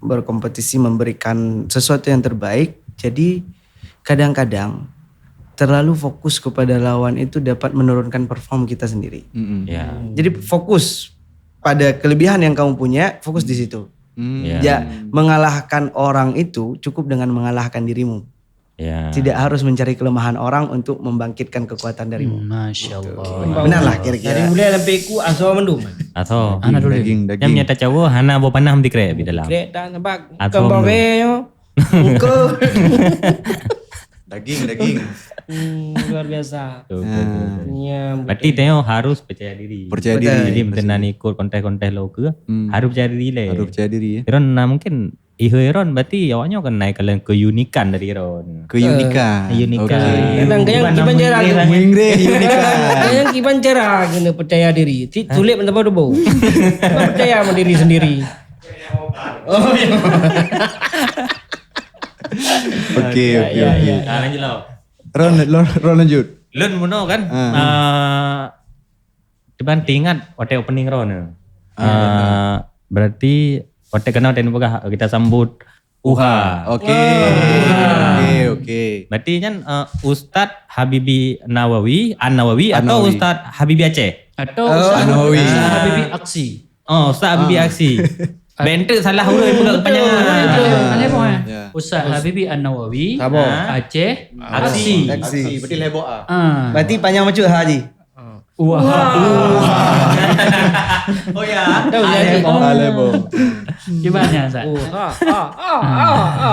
berkompetisi memberikan sesuatu yang terbaik. Jadi kadang-kadang terlalu fokus kepada lawan itu dapat menurunkan perform kita sendiri. Mm-mm. Ya. Jadi fokus pada kelebihan yang kamu punya, fokus di situ. Hmm. Ya. Ya, mengalahkan orang itu cukup dengan mengalahkan dirimu. Ya. Tidak harus mencari kelemahan orang untuk membangkitkan kekuatan dirimu. Hmm, Masya Allah. Betul. Benar lah kira-kira. Dari mulai sampai ku aso mandum. Aso. Hana tuléh. Daging, daging. Nyam nyata cawa, hana boh panah meuti krek di dalam. Krek tak nampak. Aso mandum. Kembang reo. Muka. Daging, daging. Hmm, luar biasa. Betul, betul, betul. Ya, berarti betul. Teo harus percaya diri. Percaya diri. Jadi, betul. Betul. Meuteuna ikut kontes-kontes lo ke, hmm, harus percaya diri leh. Harus percaya diri, ya. Karena mungkin Iho Iron berarti awaknyo kan naik kalian keunikan dari Iron. Keunikan. Keunikan. Oke. Kadang-kadang kiban cara. Muingreh unikan. Kadang kiban cara kena percaya diri. Ti-, sulit mentempa tubuh. Percaya sama diri sendiri. Oh, iya. Oke, oke, oke. Ah, lanjut lah. Ron, Ron, Ron lanjut. Lun meunoe kan? Ah. Ah, Cuman teuingat watèe opening roh nyoe. Ah, berarti watèe keunoe watèe neupeugah, kita sambut UHA. Oke. Oke, oke. Berarti nyan, eh, Ustaz Habibi Nawawi, An-Nawawi atau An-Nawawi. Ustaz Habibi Aceh? Atau Ustaz An-Nawawi. Ustaz Habibi Aksi. Oh, Ustaz Habibi Aksi. Bentuk salah urut pegang panjang. Betul, betul. Aneh pun, eh. Ya. Ustaz Habibi An-Nawawi, Aceh, Aksi. Aksi. Berarti lebo A. Ah. Berarti panjang macam Haji. Wah. Oh ya. Tahu ya, Alebo. Alebo. Gimana, Ustaz? Oh, ha, ha, ha, ha, ha.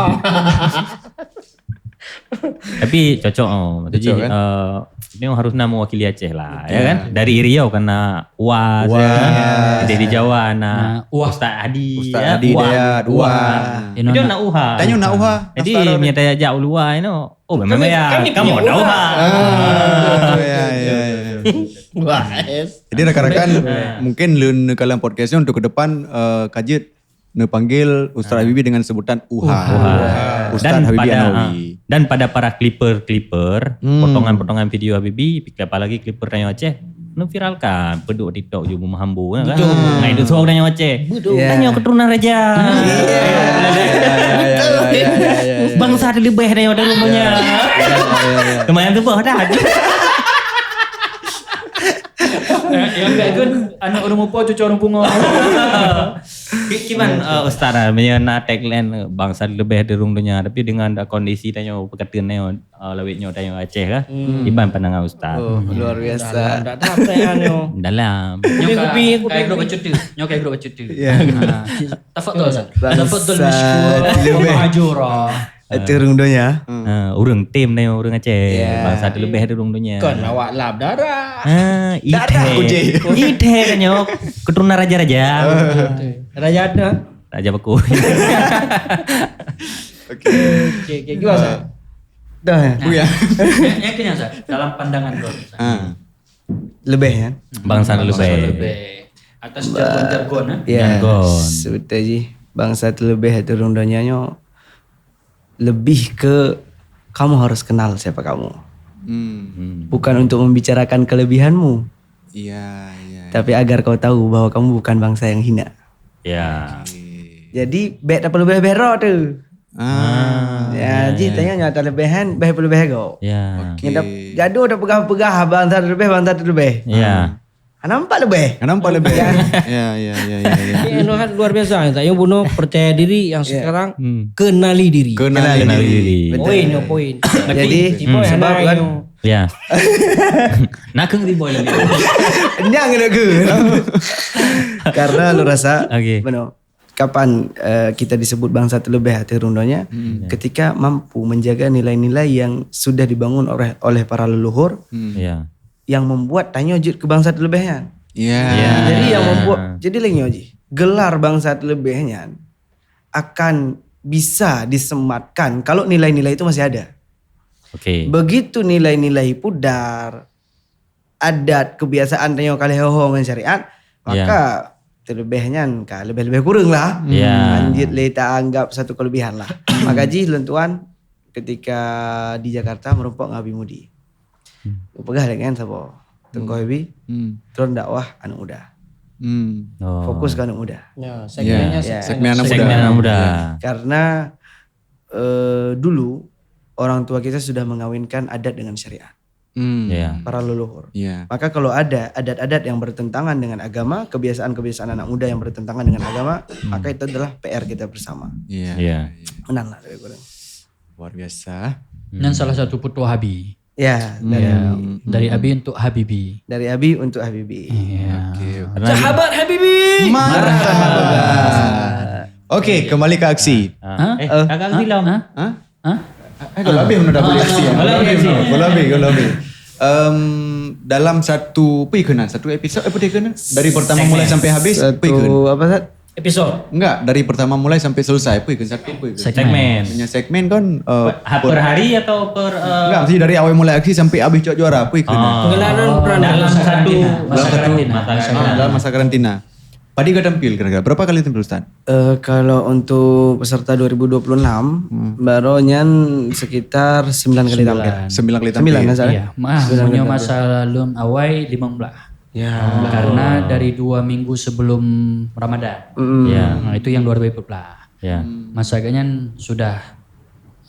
Tapi cocok, oh. Jadi, cocok, kan? Eh, ini harus na mewakili Aceh lah, ya kan? Dari Riau kan na Wah, Wah. Ya kan? Jadi di Jawa na Nah, Wah. Ustaz Adi, Ustaz ya? Adi Wah. Dayat, Wah. Wah. Ino Itu na- na Uha. Tanyoe na Uha. Jadi, Nasara. Meunyo tajak ulu Wah, ino. Oh, memang Kami, ya. Kami punya Uha. Ah, ya, ya, ya. Wah, es. Jadi rakan-rakan, mungkin lôn neukalon podcast nyoe untuk ke depan, eh, ka jeuet neupanggil Ustaz Habibie dengan sebutan Uha. Uha. Ustaz Habibie Anawi. Dan pada para klipper-klipper, potongan-potongan video Habibie, apalagi klipper tanyoe Aceh, neuviralkan, peuduek TikTok ju bumoe hambo, kan? Betul. Ngai duek suara tanyoe Aceh. Betul. Ya. Tanyoe keturunan raja. Ya, ya, ya, ya, ya, ya, ya. Bangsa teuleubeh tanyoe di dunia. Ya, ya, ya, ya. Lumayan tu bah dah. Yang baik kan anak orang mupa cucu orang pungo. Ki-, kiban, eh, Ustaz, ah, meunyoe na tagline, eh, bangsa leubeh di rhueng donya, tapi dengan ada kondisi tanyoe peukateun nyoe, eh, lawét nyoe tanyoe Aceh kah? Hmm. Kiban pandangan Ustaz? Oh, luar biasa. Dalam, dalam. Dalam. Nyoe ka, kupi, kupi, ka kupi. Grup bacut tu. Nyoe ka grup bacut tu. Ya. Ha. Tafadhol, Ustaz. Bangsa Tafadhol masykur. Leubeh. Ma'jura. Itu rhueng donya. Ha, ureueng tem nyoe ureueng Aceh. Ya. Bangsa teuleubeh di rhueng donya. Kon awak lam darah. Ha, Dah, dah, ideh. Uji. Ideh kan nyoe keturunan raja-raja. Raja ada. Raja Beku. Okey. Okey, okey. Gimana, Ustaz? Dah, ya? Nah, Buya. Yang, yang kenyang, Ustaz. Dalam pandangan kau, Ustaz. Ha. Lebih, kan? Bangsa Bangsa lebih. Lebih. Atas jargon-jargon, eh? Ya, Jargon. Sebetul ji. Bangsa terlebih di rhueng donya nyoe lebih ke kamu harus kenal siapa kamu. Hmm. Hmm. Bukan untuk membicarakan kelebihanmu, Iya, iya, iya. tapi agar kau tahu bahwa kamu bukan bangsa yang hina. Ya. Okey. Jadi, bèk tapeuleubeh-leubeh droe tu. Ah. Ya, ya, ji ya. Tanya nyoe ata leubeh kan, bèk peuleubeh go. Ya. Okey. Nyan dah gadoh dah peugah-peugah bangsa terlebih, bangsa terlebih. Ya. Ah. Hana nampak leubeh. Hana nampak leubeh. Ya. Ya, ya, ya, ya, ya. Ini anu kan luar biasa, tak? Yang bunoe percaya diri, yang Ya. sekarang Hmm. kenali diri. Kenali Kenali diri. diri. Betul. Poin, ya, poin. Jadi, Tiba sebab hana kan yang Ya. Nak keng riboy lagi. Nyang kena ke. Karena lu rasa, Okey. Benar. Kapan, eh, kita disebut bangsa terlebih ateueh rhueng donya? Hmm. Ketika mampu menjaga nilai-nilai yang sudah dibangun oleh, oleh para leluhur, Hmm. Ya. yang membuat tanyoe jeuet keu bangsa terlebih nyan. Ya. Ya. Jadi yang membuat, jadi lagèe nyoe jih, gelar bangsa terlebih nyan akan bisa disematkan kalau nilai-nilai itu masih ada. Okey. Begitu nilai-nilai pudar, adat, kebiasaan tanyoe ka lheueh ho-ho ngon syariat, Ya. maka terlebih nyan ka leubeh-leubeh kureueng lah. Ya. Hanjeuet lé taanggap satu kelebihan lah. Maka jih lôn tuan, ketika di Jakarta meurumpok ngon Abi Mudi. Hmm. Peugah lé ngon saboh. Teungku Hmm. Abi, Hmm. tron dakwah aneuk muda. Hmm. Oh. Fokus ke aneuk muda. Ya, segmennya Ya. se-, Segmen anak muda. Segmen anak muda. Ya. Karena, eh, dulu orang tua kita sudah mengawinkan adat dengan syariat. Hmm. Ya. Para leluhur. Ya. Maka kalau ada adat-adat yang bertentangan dengan agama, kebiasaan-kebiasaan anak muda yang bertentangan dengan agama, Hmm. maka itu adalah P R kita bersama. Ya. Ya. Menang lah lebih kurang. Luar biasa. Nan Hmm. salah satu putroe Abi. Ya, Hmm. dari Ya. Abi. Dari Abi untuk Habibi. Dari Abi untuk Habibi. Iya. Oke, oke. Karena Sahabat Habibi. Marhaban. Oke, kembali ke aksi. Ah. Hah? Eh, Eh. kakak Hah? bilang. Hah? Hah? Hah? Eh, kalau habis mana dah boleh aksi ya? Kalau habis, kalau habis, kalau habis. Em, dalam satu, apa ikeunan? Satu episod, apa ikeunan? Dari pertama Segmen. mulai sampai habis, apa Satu ikeunan? apa, Ustaz? Episod. Enggak, dari pertama mulai sampai selesai, apa ikeunan? Satu apa ikeunan? Segmen. Punya segmen kan, eh, Ha, per per hari atau per, eh, Enggak, maksudnya dari awal mulai aksi sampai habis cok juara, apa ikeunan? Ah. Pengenalan peran Dalam dalam satu karantina. Masa Dalam satu, karantina. Masa ah, karantina. dalam masa karantina. Padum kali tampil kira-kira? Berapa kali tampil, Ustaz? Eh, kalau untuk peserta dua ribu dua puluh enam, Hmm. baru nyan sekitar sembilan kali tampil. Sembilan. Sembilan kali tampil. Sembilan, kan, Ustaz? Iya, maaf, Sembilan kali punya tampil. masa lôn awai lima belas. Ya. Karena dari dua minggu sebelum Ramadan. Mm. Ya. Nah, itu yang dua ribu empat belas. Ya. Hmm. Masa agaknya sudah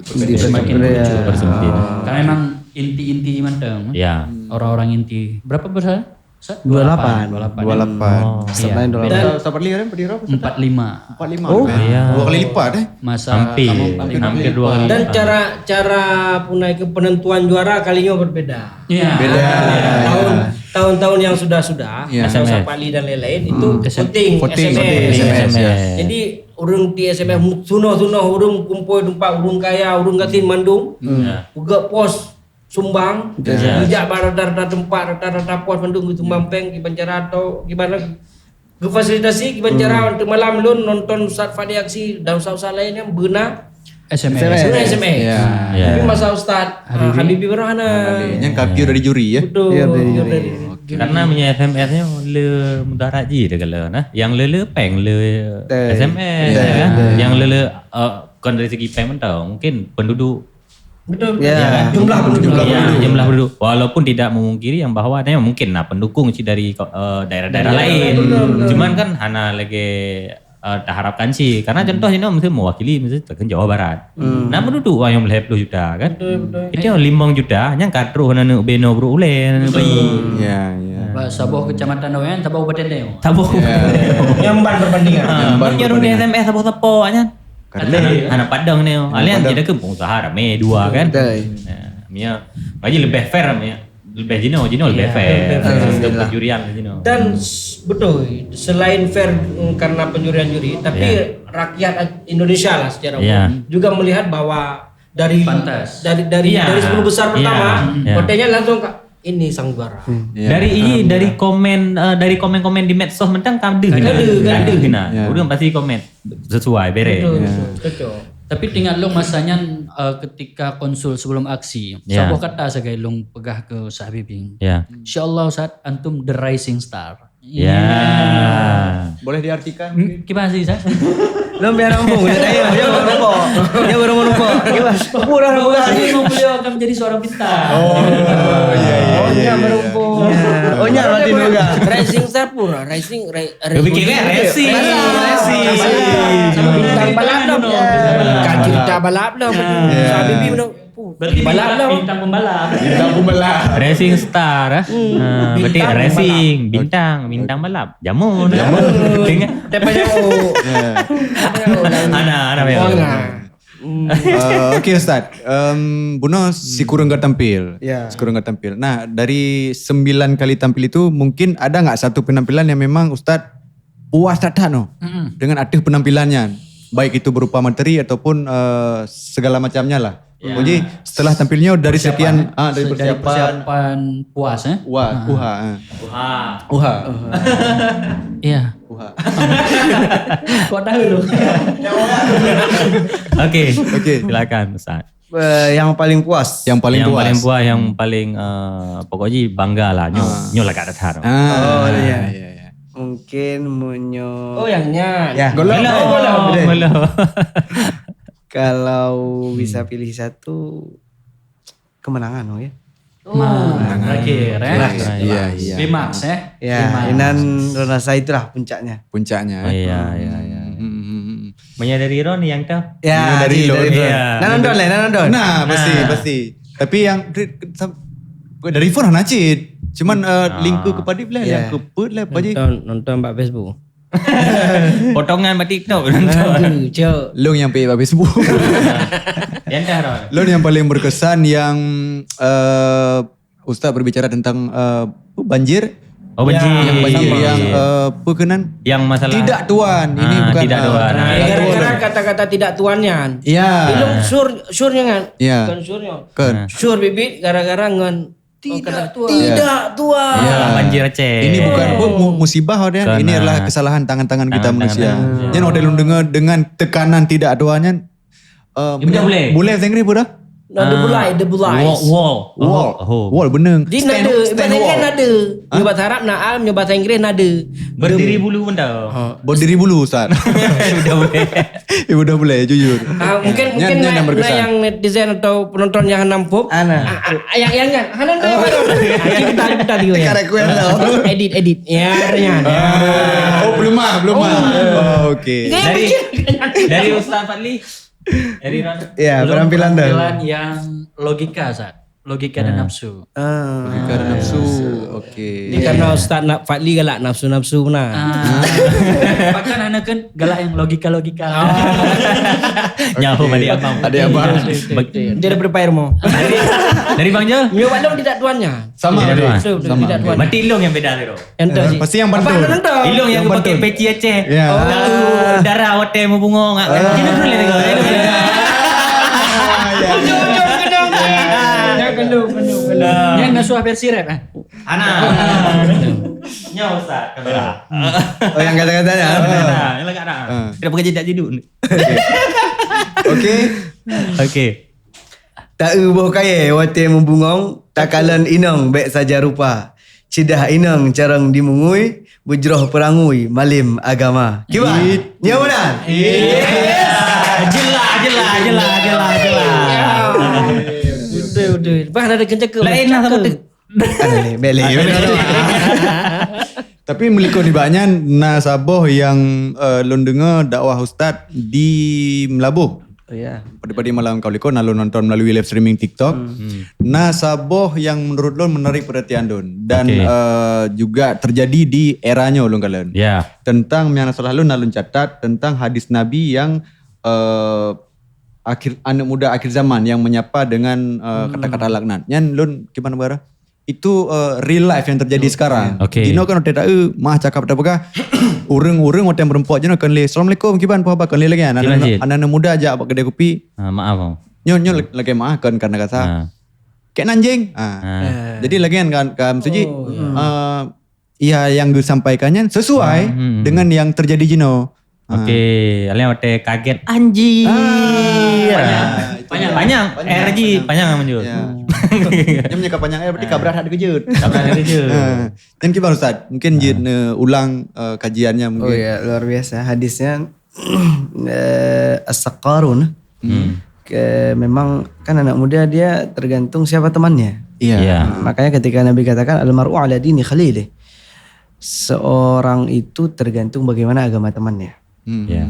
Di semakin betul, ya. kerucut. Bersempit. Karena memang inti-inti mantong. Ya. Hmm. Orang-orang inti. Berapa besar? Sa-, Dua lapan. Dua lapan. Dua lapan. Oh. Peserta Iya. dua lapan. Dan Ustaz Fadli kan, Fadli berapa peserta? Empat lima. Empat lima. Oh. Iya. Dua kali lipat, eh? Masa Hampir. kamu empat lima. Hampir dua kali Dan lipat. cara, cara punai ke penentuan juara kali ini berbeda. Iya. Beda. Tahun tahun-tahun yang sudah-sudah, Ya. masa S M S. Voting dan lain-lain, itu Hmm. voting, Voting, S M S. voting, S M S, ya. Jadi, ureuëng di S M S, sunoh-sunoh ureuëng kumpul tempat, ureuëng kaya, ureuëng gasien mandum, Ya. peugah pos sumbang, Ya. geujak bak rata-rata tempat, rata-rata pos mandum geusumbang péng, kiban cara atau kiban geufasilitasasi kiban cara untuk malam lôn nonton Ustaz Fadli aksi dan ustaz-ustaz lain yang beuna S M S. S M S. Beuna S M S. Ya. Ya. Tapi masa Ustaz ah, Habibie Barohana. Yang kapyu dari juri ya. Betul. Ya, dari Betul juri. dari juri. Karena meunyoe S M S nyoe le mudarat ji dah kalau nah. Yang le le péng le Betul. S M S Betul. ya kan. Yang le le uh, bukan dari segi péng mentau, mungkin penduduk Betul. Ya. Jumlah penduduk. Ya, jumlah penduduk. Walaupun tidak memungkiri yang bahwa ada yang mungkin nah pendukung sih dari uh, daerah-daerah Daerah lain. lain, betul, betul. Cuman kan hana lagi uh, taharapkan sih. Karena contoh ini mesti mewakili mesti tekan Jawa Barat. Nah penduduk orang yang lima puluh juta kan. Betul, betul. Itu limong juta yang katroh aneuk beno brok uleh aneuk bayi. Ya, ya. Bak saboh kecamatan Dawean, saboh kabupaten Dawean. Taboh. Yang ban perbandingan. Ha, Yang ban nyoe di perbandingan. S M S saboh tepo kan. Karena Anak padang ni. Alian padang. Tidak ke pengusaha ramai dua kan. Betul. Ya, Mia. Lagi lebih fair Mia. Lebih jino, jino lebih Ya, fair. lebih fair. Sistem penjurian jino. Dan s- betul, selain fair mm, karena penjurian juri, tapi Ya. rakyat Indonesia lah secara Ya. umum juga melihat bahwa dari Pantas. dari dari Ya. dari sepuluh besar Ya. pertama, Ya. kotanya langsung Kak, ini sang juara. Ya. Dari ini dari komen uh, dari komen-komen di medsos mentang kan ada Ada, kena. ada. Ada kena. Ya. Orang pasti komen sesuai beres. Betul, Ya. betul, cocok. Tapi teuingat lôn masa nyan uh, ketika konsul sebelum aksi, Ya. saboh kata sagai lôn peugah ke Ustaz Habibie. Ya. InsyaAllah Ustaz, antum the rising star. Ya. Boleh diartikan? Hmm, gimana sih Ustaz? Lom biar rampung. Dia tanya, dia baru menumpuk. Dia baru menumpuk. Dia baru pura Bahwa rampung. beliau akan menjadi seorang bintang. Oh, iya, iya, iya, iya. Oh, nyak berarti juga. Rising star pun, rising, ri- Dia fikir kan racing. Racing. Racing. Bintang balap dong. Ya. Kan cerita balap dong. Ya. Habibie dong. Berarti Balap bintang, dong. Bintang pembalap. Bintang pembalap. Racing star ah. Ha, berarti Bintang racing, bintang, bintang balap. Jamun. Jamun. Tengok. Tepat jauh. Ya. Ana, ana Oh, memang. nah. Eh, Okey Ustaz, um, bunoe sikureueng ka tampil. Ya. Sikureueng ka tampil. Nah, dari sembilan kali tampil itu mungkin ada nggak satu penampilan yang memang Ustaz puas that-that noh Mm-mm. dengan ateuh penampilannya, baik itu berupa materi ataupun uh, segala macamnya lah. Ya. Jadi setelah tampilnya dari Persiapan, sekian eh? ah dari So, dari persiapan, persiapan puas eh. Wah, uha, ah. Wah. Uha. Iya. Uha. Kau tahu lu. Okey. Okey. Silakan Ustaz. Eh, yang paling puas. Yang paling yang puas. paling puas, yang paling uh, pokoknya bangga lah. Nyoh, Ah. nyoh lagak that. Ah, Oh, iya. Iya, iya. Mungkin menyo Oh, yang nyan. Ya. Golok. Belum, Golok. belum. Kalau bisa pilih satu, kemenangan, oke. Nah, terakhir eh. Iya, iya. Klimaks eh. Ya, Klimaks. inan rasa itulah puncaknya. Puncaknya. Oh, Eh. iya, iya, iya. Hmm, hmm, hmm. Meunyo dari Ron yang tu. Ya, Dari cik, lo, dari lo. iya. Nah, nonton lah, nah, nonton. Nah, pasti, Nah. pasti. Tapi yang dari phone hana cit. Cuman uh, Ah. link ke kepada belah Ya. yang ke pet lah baji. Nonton, nonton bak Facebook. Potongan bak TikTok nonton. Aduh, cok. Long yang pek bak Facebook. Yang dah Ron. Long yang paling berkesan yang uh, Ustaz berbicara tentang uh, banjir. Oh, banjir. Yang banjir Sama. yang uh, apa kenan? Yang masalah Tidak tuan. Ini Ah, bukan tidak uh, tuan. Nah, Ah, gara-gara kata-kata tidak tuannya. Ya. Ilung sur surnya kan? Ya. Bukan surnya. Kan. Nah. Sur bibit gara-gara ngon Tidak oh, kena- tuan. Tidak tuan. Ya. Banjir Aceh. Ini bukan apa mu- musibah dia. Kan, Ini ah. adalah kesalahan tangan-tangan kita Tangan-tangan manusia. manusia. Jangan ada lung dengar dengan tekanan tidak tuannya. Uh, Dia budak boleh. Boleh Zengri pun dah? Nah, the bulai, the bulai. Wall, wall. Wall. Oh, oh. Wall bening. Di Stand- nada, stand bahasa Inggris wall. nada. Nyoba Arab na am, nyoba Inggris nada. Berdiri bulu pun tahu. Berdiri bulu Ustaz. Sudah boleh. Ya udah boleh jujur. Ah, mungkin Nyan- mungkin nyan na, yang na berkesan. yang netizen atau penonton yang nampak. Ana. Ah, ah, yang yang yang. Hana dah. Kita kita dia. Karak kuat lah. Edit edit. Ya, ya. Ah, oh belum ah, belum ah. Oh, okey. Dari dari Ustaz Fadli. Dari Ron. Ya, Belum penampilan dah. Penampilan yang logika Ustaz. Logika dan nafsu. Ah. Logika dan nafsu. Okey. Ini karena Ustaz nak Fadli galak nafsu-nafsu benar. Ah. Bahkan anak kan galak yang logika-logika. Nyaho pada abang. Ada abang. Dia daripada Pak Irmo. Dari Bang Jol? Mio Pak Long tidak tuannya. Sama. Tidak tuan. Betul, betul, tidak tuan. Berarti long yang beda tu. Entah. Eh, pasti yang pantun. Ilong yang pakai peci Aceh. Ya. Tahu darah watèe meubungong. Cina tu lah tengok. Ujung-ujung kena. Ya, kena, kena, kena. Yang nasuah versi rap, eh? Ana. Nyawa Ustaz, kamera. Oh, yang kata-katanya. Kamera. Yang lagak dah. Tidak pakai jejak jiduk. Okey. Okey. Taeu boh kayèe watèe meubungong, takalon inong bèk saja rupa. Ceudah inong carông dimungui, beujroh peurangui malem agama. Kiban? Nyoe meunan? Jelas, jelas, jelas, jelas, jelas. Betul, betul. Bah, ada kencaka. Lain lah sama tu. Ada ni, bèk lé. Tapi meulikot nibak nyan, na saboh nyang, eh, lôn deungoe dakwah ustaz di Meulaboh. Oh, ya. Pada-pada malam kau likot, na lôn nonton melalui live streaming TikTok. Hmm. Na saboh nyang menurut lôn menarik perhatian lôn dan, eh, juga terjadi di era nyoe lôn kalon. Ya. Tentang nyang na salah lôn, na lôn catat tentang hadis Nabi yang, eh, akhir, aneuk muda akhir zaman yang menyapa dengan, eh, kata-kata laknat. Nyan lôn kiban bara? Itu, eh, real life yang terjadi sekarang. Okey. Jinoe kan watèe taeu, mah cakap tapeugah, ureueng-ureueng watèe meureumpok jinoe kon lé, "Assalamualaikum, kiban, peue haba?" Kon lé lagèe nyan. Aneuk, aneuk muda jak bak keudè kupi. Ah, maaf, Bang. Nyoe, nyoe lagèe maaf kon karena kasa. Ah. "Kèk nan jeng." Ah. Ah. Jadi lagèe nyan kan, kan, maksud jih, eh, ya, yang geusampaikan nyan sesuai dengan yang terjadi jinoe. Okey, alèh watèe kaget, anjir. Ah, panyang. Panyang. Panyang. R J, panyang. Panyang manjur. Ya. Nyoe meunyoe ka panyang, eh, berarti ka brat that dikeujot. Ka brat that dikeujot. Ah. Dan kiban Ustaz, mungkin jeuet neuulang, eh, kajiannya mungkin. Oh ya, luar biasa hadisnya. Eh, As-Saqqarun. Hmm. Ke, memang kan anak muda dia tergantung siapa temannya. Iya. Iya. Makanya ketika Nabi katakan, "Al-mar'u ala dini khalilih." Seorang itu tergantung bagaimana agama temannya. Hmm. Ya.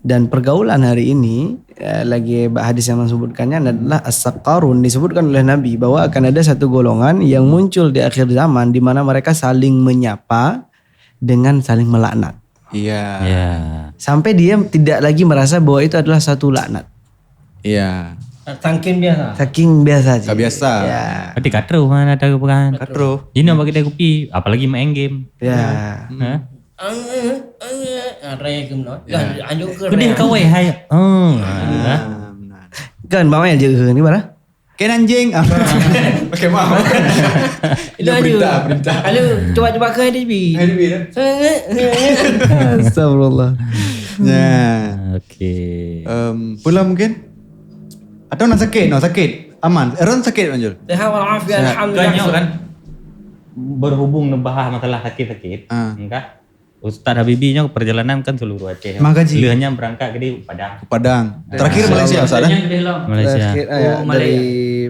Dan pergaulan hari ini, eh, lagi bak hadis yang disebutkannya adalah as-saqqarun, disebutkan oleh Nabi bahwa akan ada satu golongan yang muncul di akhir zaman di mana mereka saling menyapa dengan saling melaknat. Iya. Ya. Sampai dia tidak lagi merasa bahwa itu adalah satu laknat. Iya. Saking biasa. Saking biasa je. Ka biasa. Ya. Berarti ka troh mana tahu pegang. Ka troh. Jinoe bagi dia kupi, apalagi main game. Ya. Ha? Ah, rai ke mana? Ya. Dah anjuk ke. Pedih rai. Kawai hai. Oh. Ah, benar. Kan bawai je ke ni bara? Kèk nan jeng. Ah. Okey, maaf. Itu perintah, perintah. Lalu cuba-cuba ke H D B. H D B dah. Astagfirullah. Ya. Okey. Em, pula mungkin? Atau nak sakit, nak sakit. Aman. Aaron sakit, Manjul? Sehat walafiat, alhamdulillah. Kan nyoe kan, berhubung neubahas masalah sakit-sakit, ah, kan? Ustaz Habibi nyoe perjalanan kan seluruh Aceh. Maka ji. Lheueh nyan berangkat ke di Padang. Padang. Terakhir Malaysia, Ustaz, eh? Malaysia. Terakhir, ah, ya, dari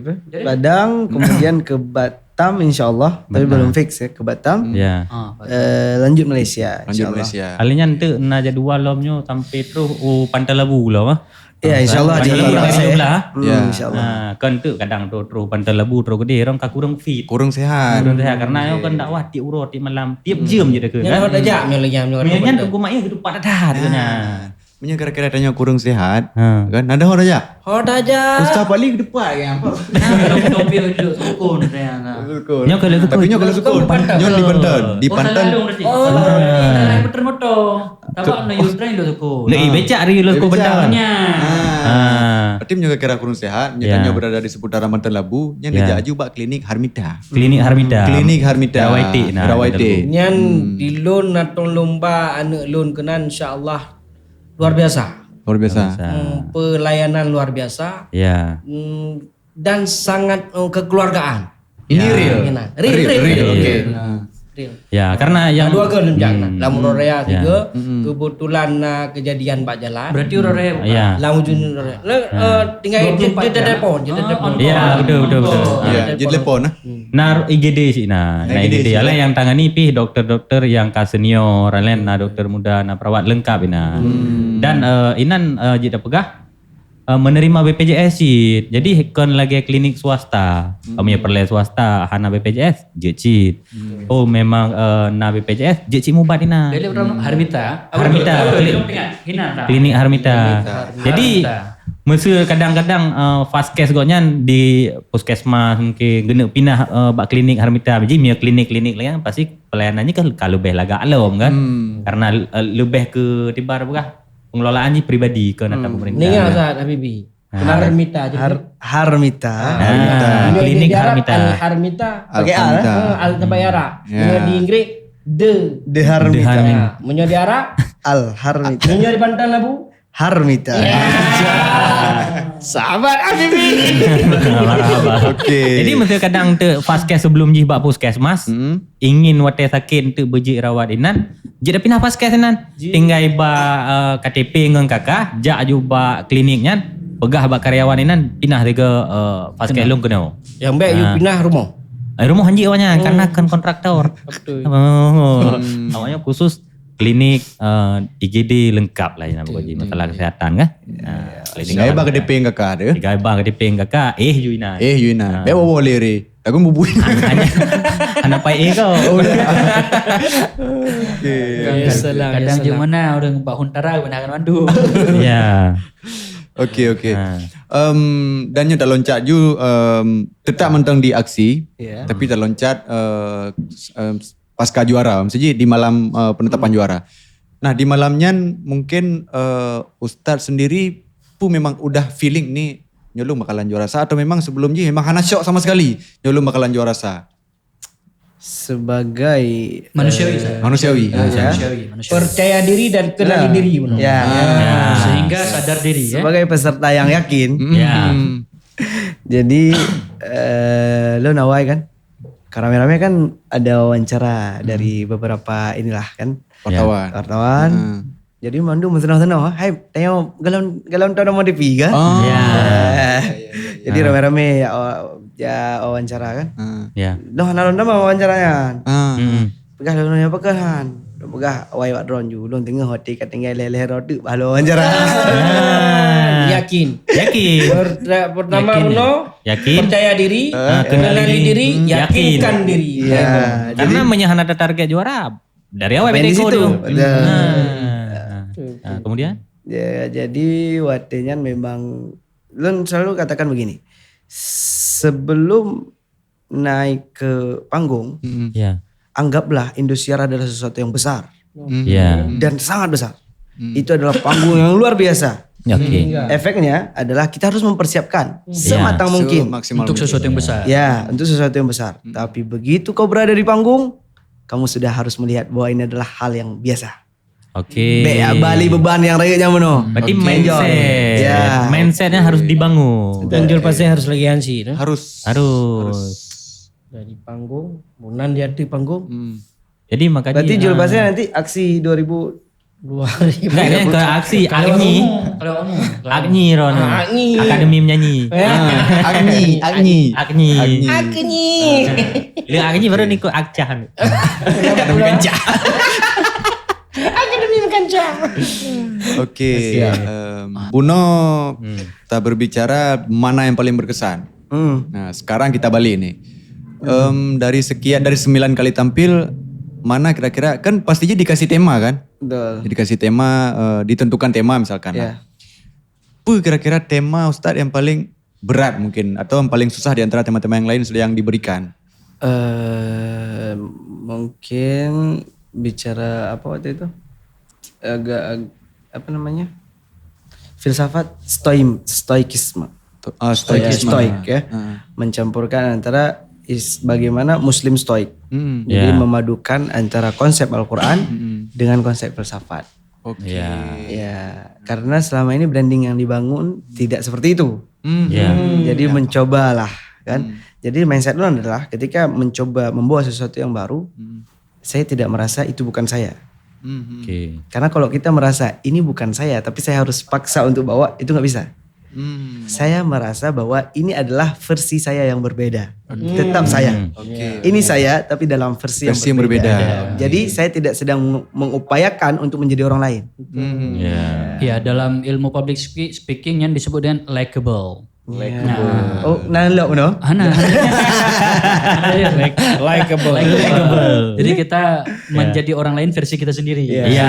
apa? Padang, kemudian ke Batam, insya Allah. Tapi belum fix ya, ke Batam. Ya. Eh, lanjut Malaysia, insya Allah. Lanjut Malaysia. Kali nyan tu na jadual lom nyoe sampai terus, oh, Pantai Labu lah, ah. Ya, insya Allah. Jadi, insya Allah. Hmm, ya. Insya Allah. Ha, kan tu kadang tu terus Pantai Labu, terus gede, orang ka kurang fit. Kurang sehat. Kurang sehat. Karena nyoe kan dakwah tiap uroe, tiap malam, tiap jam je dah ke, kan? Nyan hot aja, nyoe lagi, nyoe lagi. Nyan tu kumat ya, ketupat dah, tu nyan. Meunyoe kira-kira tanyoe kurang sehat, kan? Ada hot aja. Hot aja. Ustaz Pali ketupat ke apa? Nah, topi duduk sukun, saya, nah. Sukun. Nyoe kalau sukun. Tapi nyoe kalau sukun. Nyoe di Panton. Di Panton. Oh, salah, salah, betul motor. Tabak na Yusra lo sukun. Lei becak hari lo sukun bentang. Nya. Ah. Berarti meunyoe kira kurang sehat, nyoe tanyoe berada di seputaran Panton Labu, nyan dijak aju bak klinik Harmita. Klinik Harmita. Klinik Harmita. Rawaitik nah. Rawaitik. Nyan di lôn na tong lomba aneuk lôn keunan, insya Allah luar biasa. Luar biasa. Luar biasa. Hmm, pelayanan luar biasa. Ya. Hmm, dan sangat, eh, kekeluargaan. Ini real. Real, real, real. Okey. Real. Ya, karena yang dua ke leuncang. Lam uroe raya tiga, kebetulan na kejadian bak jalan. Berarti uroe raya bukan? Ya. Lam ujung uroe raya. Nah, eh, tinggai dia telepon, dia telepon. Ya, betul, betul, betul. Ya, dia telepon, nah. Nah, I G D sih, nah. Nah, I G D. Alah yang tangani pih dokter-dokter yang ka senior, lain na dokter muda, na perawat lengkap ina. Dan, eh, inan, eh, jeuet peugah, Uh, menerima B P J S cit. Jadi kon lagèe klinik swasta. Hmm. Kamu ya perlu swasta, hana B P J S, jeuet cit. Hmm. Oh, memang uh, na B P J S, jeuet cit mubat inan. Jadi orang Harmita. Harmita, kli- Klinik Harmita. Harmita. Jadi, meuseu kadang-kadang uh, fast case gobnyan di puskesmas mungkin keuneuk pinah uh, bak klinik Harmita. Jadi meunyoe klinik-klinik laén pasti pelayanan nyan kan ka leubeh lagak lom kan. Hmm. Karena uh, leubeh keu tibar peugah pengelolaan jih pribadi ke nata pemerintah. Ninga Ustaz Habibi. Harmita je. Har- Harmita. Ah, Harmita. Meunyoe klinik di Arab, Harmita. Al Harmita. Pakai al, Al-Harmita. Eh, al sampai Arab. Ya. Meunyoe di Inggris, the. The Harmita. The Harmita. Ah, meunyoe di Arab, Al Harmita. Meunyoe di Pantai Labu, Harmita. Ya. Sahabat Habibi. Marhaba. Okey. Jadi meuseu kadang teu fast case sebelum jih bak puskesmas, hmm, ingin watèe sakét untuk beujeuet rawat inan, jeuet dah pinah fast case inan. Tinggai bak uh, K T P ngon K K, jak aju bak klinik nyan, peugah bak karyawan inan, pinah tiga uh, fast case lôn keunoe. Yang baik you pinah rumah. Eh, rumah hanjeuet awaknyan, karena kan kontraktor. Betul. Oh. Awaknyan khusus klinik uh, I G D lengkap lah yang masalah kesihatan kan. Nah, klinik. Tinggai bak K T P ngon K K tu. Tinggai bak K T P ngon K K, eh you inan. Eh you inan. Baik bawa lere. Aku bubui. Hana pai eh kau. Oh, ya. Okey. Ya, salam, ya, kadang salam. Di mana orang bak huntara benar kan mandu. Ya. Okey, okey. Ha. Um, dan nyoe tak loncat ju um, tetap mantong di aksi, ya, tapi tak loncat uh, um, pasca juara, maksudnya di malam uh, penetapan juara. Nah, di malam nyan mungkin uh, Ustaz sendiri pun memang udah feeling ni nyoe lôn bakalan juara sa atau memang sebelum jih memang hana syok sama sekali nyoe lôn bakalan juara sa? Sebagai manusiawi, eh, Ustaz. Manusiawi. Ah, ya. Manusiawi, manusiawi. Percaya diri dan kenali diri, benar. Ya. Ah. Sehingga sadar diri, ya. Sebagai peserta yang yakin. Ya. Jadi eh, lôn awai kan, ka ramé-ramé kan ada wawancara dari beberapa inilah kan. Wartawan. Wartawan. Hmm. Jadi mandum meuseunoh-seunoh, "Hai, tanyoe galon galon tau nama D P ke?" Oh. Ya. Eh, jadi ramé-ramé ya, ya wawancara kan. Hmm. Ya. Noh na lôn nama wawancara nyan. Hmm. Peugah lôn nyoe peugah han. Peugah awai wak drone ju, lôn teungoh watèe ka tinggai lhèe-lhèe droe teuk bah lôn wawancara. Yakin. Yakin. Per- pertama yakin. Bunoe, yakin. Percaya diri, ah, kenali diri, yakinkan diri. Ya. Karena meunyoe hana ada target juara, dari awal di situ. Nah, kemudian? Ya, jadi watèe nyan memang lôn selalu katakan begini. Sebelum naik ke panggung, ya, anggaplah Indosiar adalah sesuatu yang besar dan sangat besar. Itu adalah panggung yang luar biasa. Oke. Efeknya adalah kita harus mempersiapkan sematang mungkin untuk sesuatu yang besar. Ya, untuk sesuatu yang besar. Tapi begitu kau berada di panggung, kamu sudah harus melihat bahwa ini adalah hal yang biasa. Oke. Bèk bali beban nyang rayeuk nyan bunoe. Berarti mindset. Ya. Mindsetnya harus dibangun. Dan Jul Pasé harus lagi hansi tu. Harus. Harus. Dari panggung, bunan di ateueh panggung. Hmm. Jadi makanya berarti Jul Pasé nanti aksi dua ribu. Dua ribu. Enggak, kan, kalau aksi Agni. Kalau umum, kalau umum. Agni Rono. Ah, Agni. Akademi menyanyi. Ya. Ah, Agni, Agni. Agni. Agni. Agni. Dia Agni baru ni ikut Akcah ni. Akademi Kancah. Akademi Kancah. Okey, um, bunoe tak berbicara mana yang paling berkesan. Hmm. Nah, sekarang kita balik ni. Um, dari sekian, dari sembilan kali tampil, mana kira-kira, kan pastinya dikasih tema kan? Betul. Dikasih tema, uh, ditentukan tema misalkan lah. Ya. Apa kira-kira tema Ustaz yang paling berat mungkin atau yang paling susah di antara tema-tema yang lain yang diberikan? Eh, mungkin bicara apa waktu itu? Agak ag- apa namanya? Filsafat stoim, stoikisme. To- ah, stoikisme. Stoik ya. Ah. Mencampurkan antara is bagaimana Muslim stoik. Hmm. Jadi ya, memadukan antara konsep Al-Quran dengan konsep filsafat. Oke. Ya. Ya, karena selama ini branding yang dibangun tidak seperti itu. Hmm. Ya. Hmm. Jadi mencobalah kan. Hmm. Jadi mindset dulu adalah ketika mencoba membawa sesuatu yang baru, saya tidak merasa itu bukan saya. Hmm. Oke. Karena kalau kita merasa ini bukan saya, tapi saya harus paksa untuk bawa, itu nggak bisa. Hmm. Saya merasa bahwa ini adalah versi saya yang berbeda. Oke. Tetap saya. Hmm. Oke. Ini saya, tapi dalam versi yang Versi yang berbeda. berbeda. Jadi, saya tidak sedang meng-, mengupayakan untuk menjadi orang lain. Hmm. Ya. Ya, dalam ilmu public spe-, speaking yang disebut dengan likable. Likable. Nah. Oh, nah, lok, no? Hana. Likable. Likable. Jadi kita Ya. menjadi orang lain versi kita sendiri. Ya. Ya.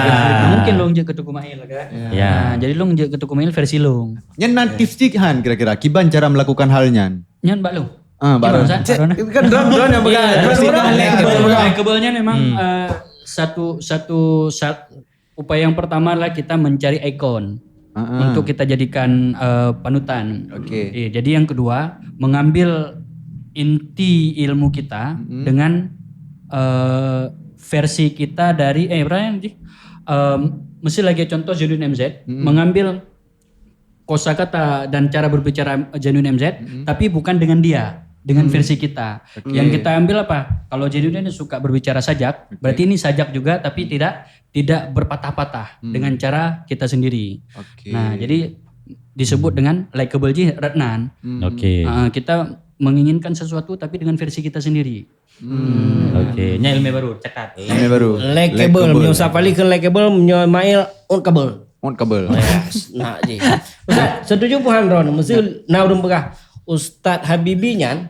Mungkin long jeuet keu Teungku Mail, kan? Ya. Ya. Nah, jadi long jeuet keu Teungku Mail versi long. Nyan nan tips-tips han kira-kira kiban cara melakukan hal nyan. Nyan bak long. Ah, Kiban, baru. Ustaz? Cek, Baru, nah. kan drone, drone yang pegang. Ya, Drone versi orang. long. Likable. Likable-nya memang, Hmm. eh, satu, satu, sat-, upaya yang pertama adalah kita mencari ikon Ah, ah. untuk kita jadikan, eh, panutan. Oke. Eh, jadi yang kedua, mengambil inti ilmu kita Mm-mm. dengan, eh, versi kita dari, eh, Ibrahim, Ji. Em, mesti lagi contoh Zainuddin M Z, Mm-mm. mengambil kosakata dan cara berbicara Zainuddin M Z, Mm-mm. tapi bukan dengan dia, dengan Hmm. versi kita. Oke. Yang kita ambil apa? Kalau Zainuddin suka berbicara sajak, Oke. berarti ini sajak juga, tapi tidak, tidak berpatah-patah Hmm. dengan cara kita sendiri. Oke. Nah, jadi disebut dengan likable ji Ratnan. Hmm. Oke. Ah, kita menginginkan sesuatu tapi dengan versi kita sendiri. Hmm. Oke, nyan ilmu baru, catat. Ilmu baru. Likable, Likable. Meunyoe Safali keu likable, meunyoe Mail unkable. Unkable. Yes, nak ji. Ustaz, setuju pun han droeneuh, mesti na ureueng peugah, Ustaz Habibie nyan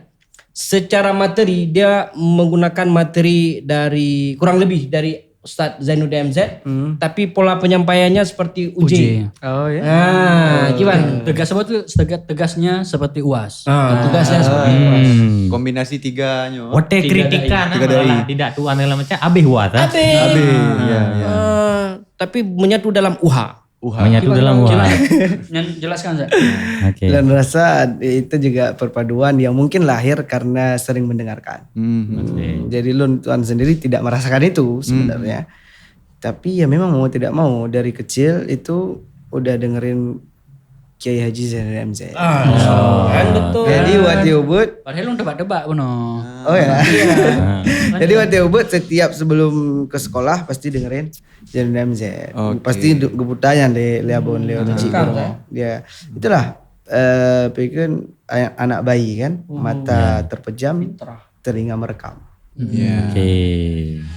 secara materi dia menggunakan materi dari, kurang lebih dari Ustaz Zainuddin M Z, Hmm. tapi pola penyampaiannya seperti U J. U J. Oh, ya. Ah, kiban? Tegas apa tu? Tegas, tegasnya seperti U A S. Ah, tegasnya seperti U A S. Hmm. Kombinasi tiga nyoe. Watèe Tiga kritikan, dai. Tiga dai. Malah tidak tuan dalam macam, habis U A S, ah. Habis. Habis, ya, ya. Ah, tapi menyatu dalam U H. U H. Menyatu Kiban dalam U H. jelas. Nyan jelaskan, Ustaz. Oke. Dan rasa itu juga perpaduan yang mungkin lahir karena sering mendengarkan. Hmm. Oke. Jadi lôn tuan sendiri tidak merasakan itu Hmm. sebenarnya. Tapi ya memang mau tidak mau dari kecil itu udah dengerin Kiai Haji Zainal M Z. Ah, Oh. kan betul. Jadi waktu ubit Padahal lôn tebak-tebak bunoe. Oh ya. Iya. Ah. Jadi waktu ubit setiap sebelum ke sekolah pasti dengerin Zainal M Z. Oke. Pasti du-, geupeutanyan lé, lé abon, lé Hmm. orang cik Cakap, bunoe. eh? Ya. Itulah, eh, pikir a-, anak bayi kan, Hmm. mata Ya. terpejam, Fitrah. telinga merekam. Hmm. Ya. Oke.